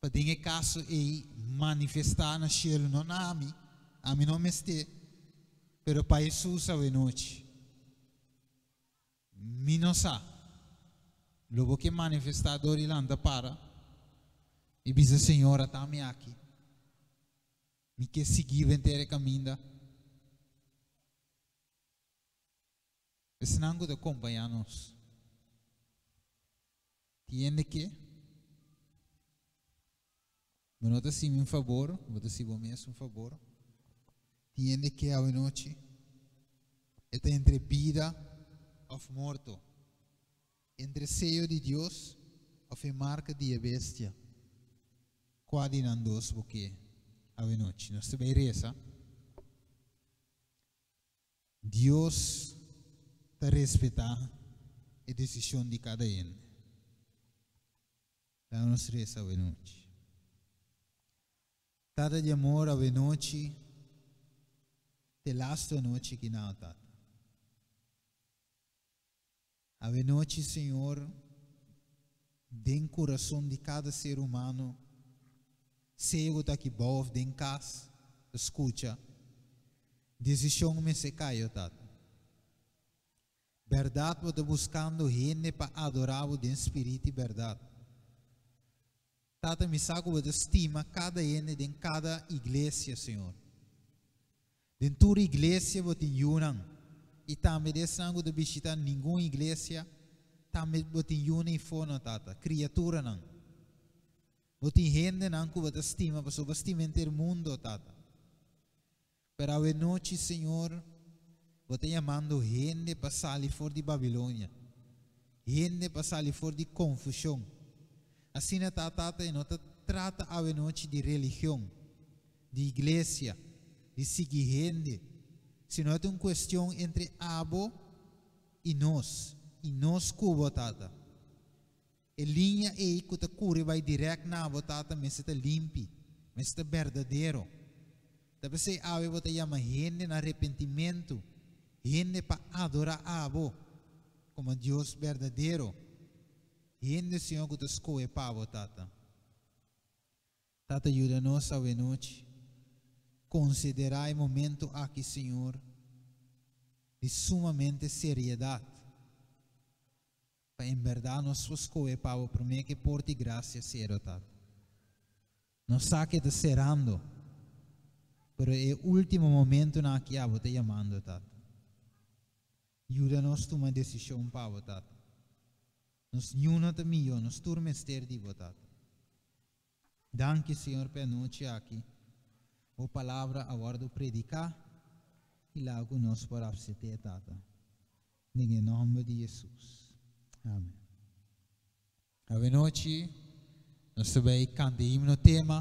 pa den e kaso ei manifestá na shelu, no na ami, ami no mester, pero pa Hesus awenochi. Mi no sa. Lo bo ke manifestá dor di lanta para i bisa, Señor, ata mi aki. Mi ke sigui henter e kaminda. Esnan ku ta kompañá nos, tin hende ke? Bo no ta hasi mi un fabor, bo ta hasi bo mes un fabor. Tin hende ke awenochi e ta entre bida òf morto, entre seyo di Dios òf e marka di e bestia. Kua di nan dos bo ke awenochi? Nos ta bai resa. Dios ta respetá e desishon di kada hende. Laga nos resa awenochi. Tata di amor, awenochi t'e lastu anochi ki nao, Tata. Awenochi, Señor, den kurason di kada ser humano, sea ku ta aki bou òf den kas, ta skucha, desishon mester kai, o Tata. Bèrdat bo ta buskando hende pa adorá bo den spirit i bèrdat. Tata mi sa ku bo ta stima kada hende den kada iglesia, Señor. Den tur iglesia bo tin yunan i tambe di esnan ku ta bishitá ningun iglesia tambe bo tin yunan i fono, Tata, kriaturanan. Bo tin hendenan ku bo ta stima pasobra bo stima henter mundo, Tata. Pero awe nochi, Señor, Bo ta yamando hende pa sali for di Babilonia. Hende pa sali for di konfushon. Asina ta, Tata, e no ta trata awe nochi di religion, di iglesia, di sigui hende, sino ta un kuestion entre abo i nos, i nos ku bo, Tata. E liña ei ku ta kore bai dirèkt na bo, Tata, mester ta limpi, mester ta berdadero. Ta p'esei awe bo ta yama hende na arepentimentu, hende pa adorá abo komo Dios berdadero, hende, Señor, ku ta skohe pa bo, Tata. Tata, yuda nos awe nochi konsiderá e momento aki, Señor, di sumamente seriedat, pa en bèrdat nos por skohe pa bo promé ku e porta di grasia sera, Tata. Nos sa ku e ta serando, pero e último momentonan aki abo ta yamando, Tata. Yuda nos tuma desishon pa bo, Tata. Nos niun no ta mihó, nos tur mester di bo, Tata. Danki, Señor, pa e anochi aki. Bo palabra a wòrdu prediká i laga ku nos por apsept'é, Tata. Den e nòmber di Hesus. Amèn. Awe nochi nos ta bai kanta e himno tema.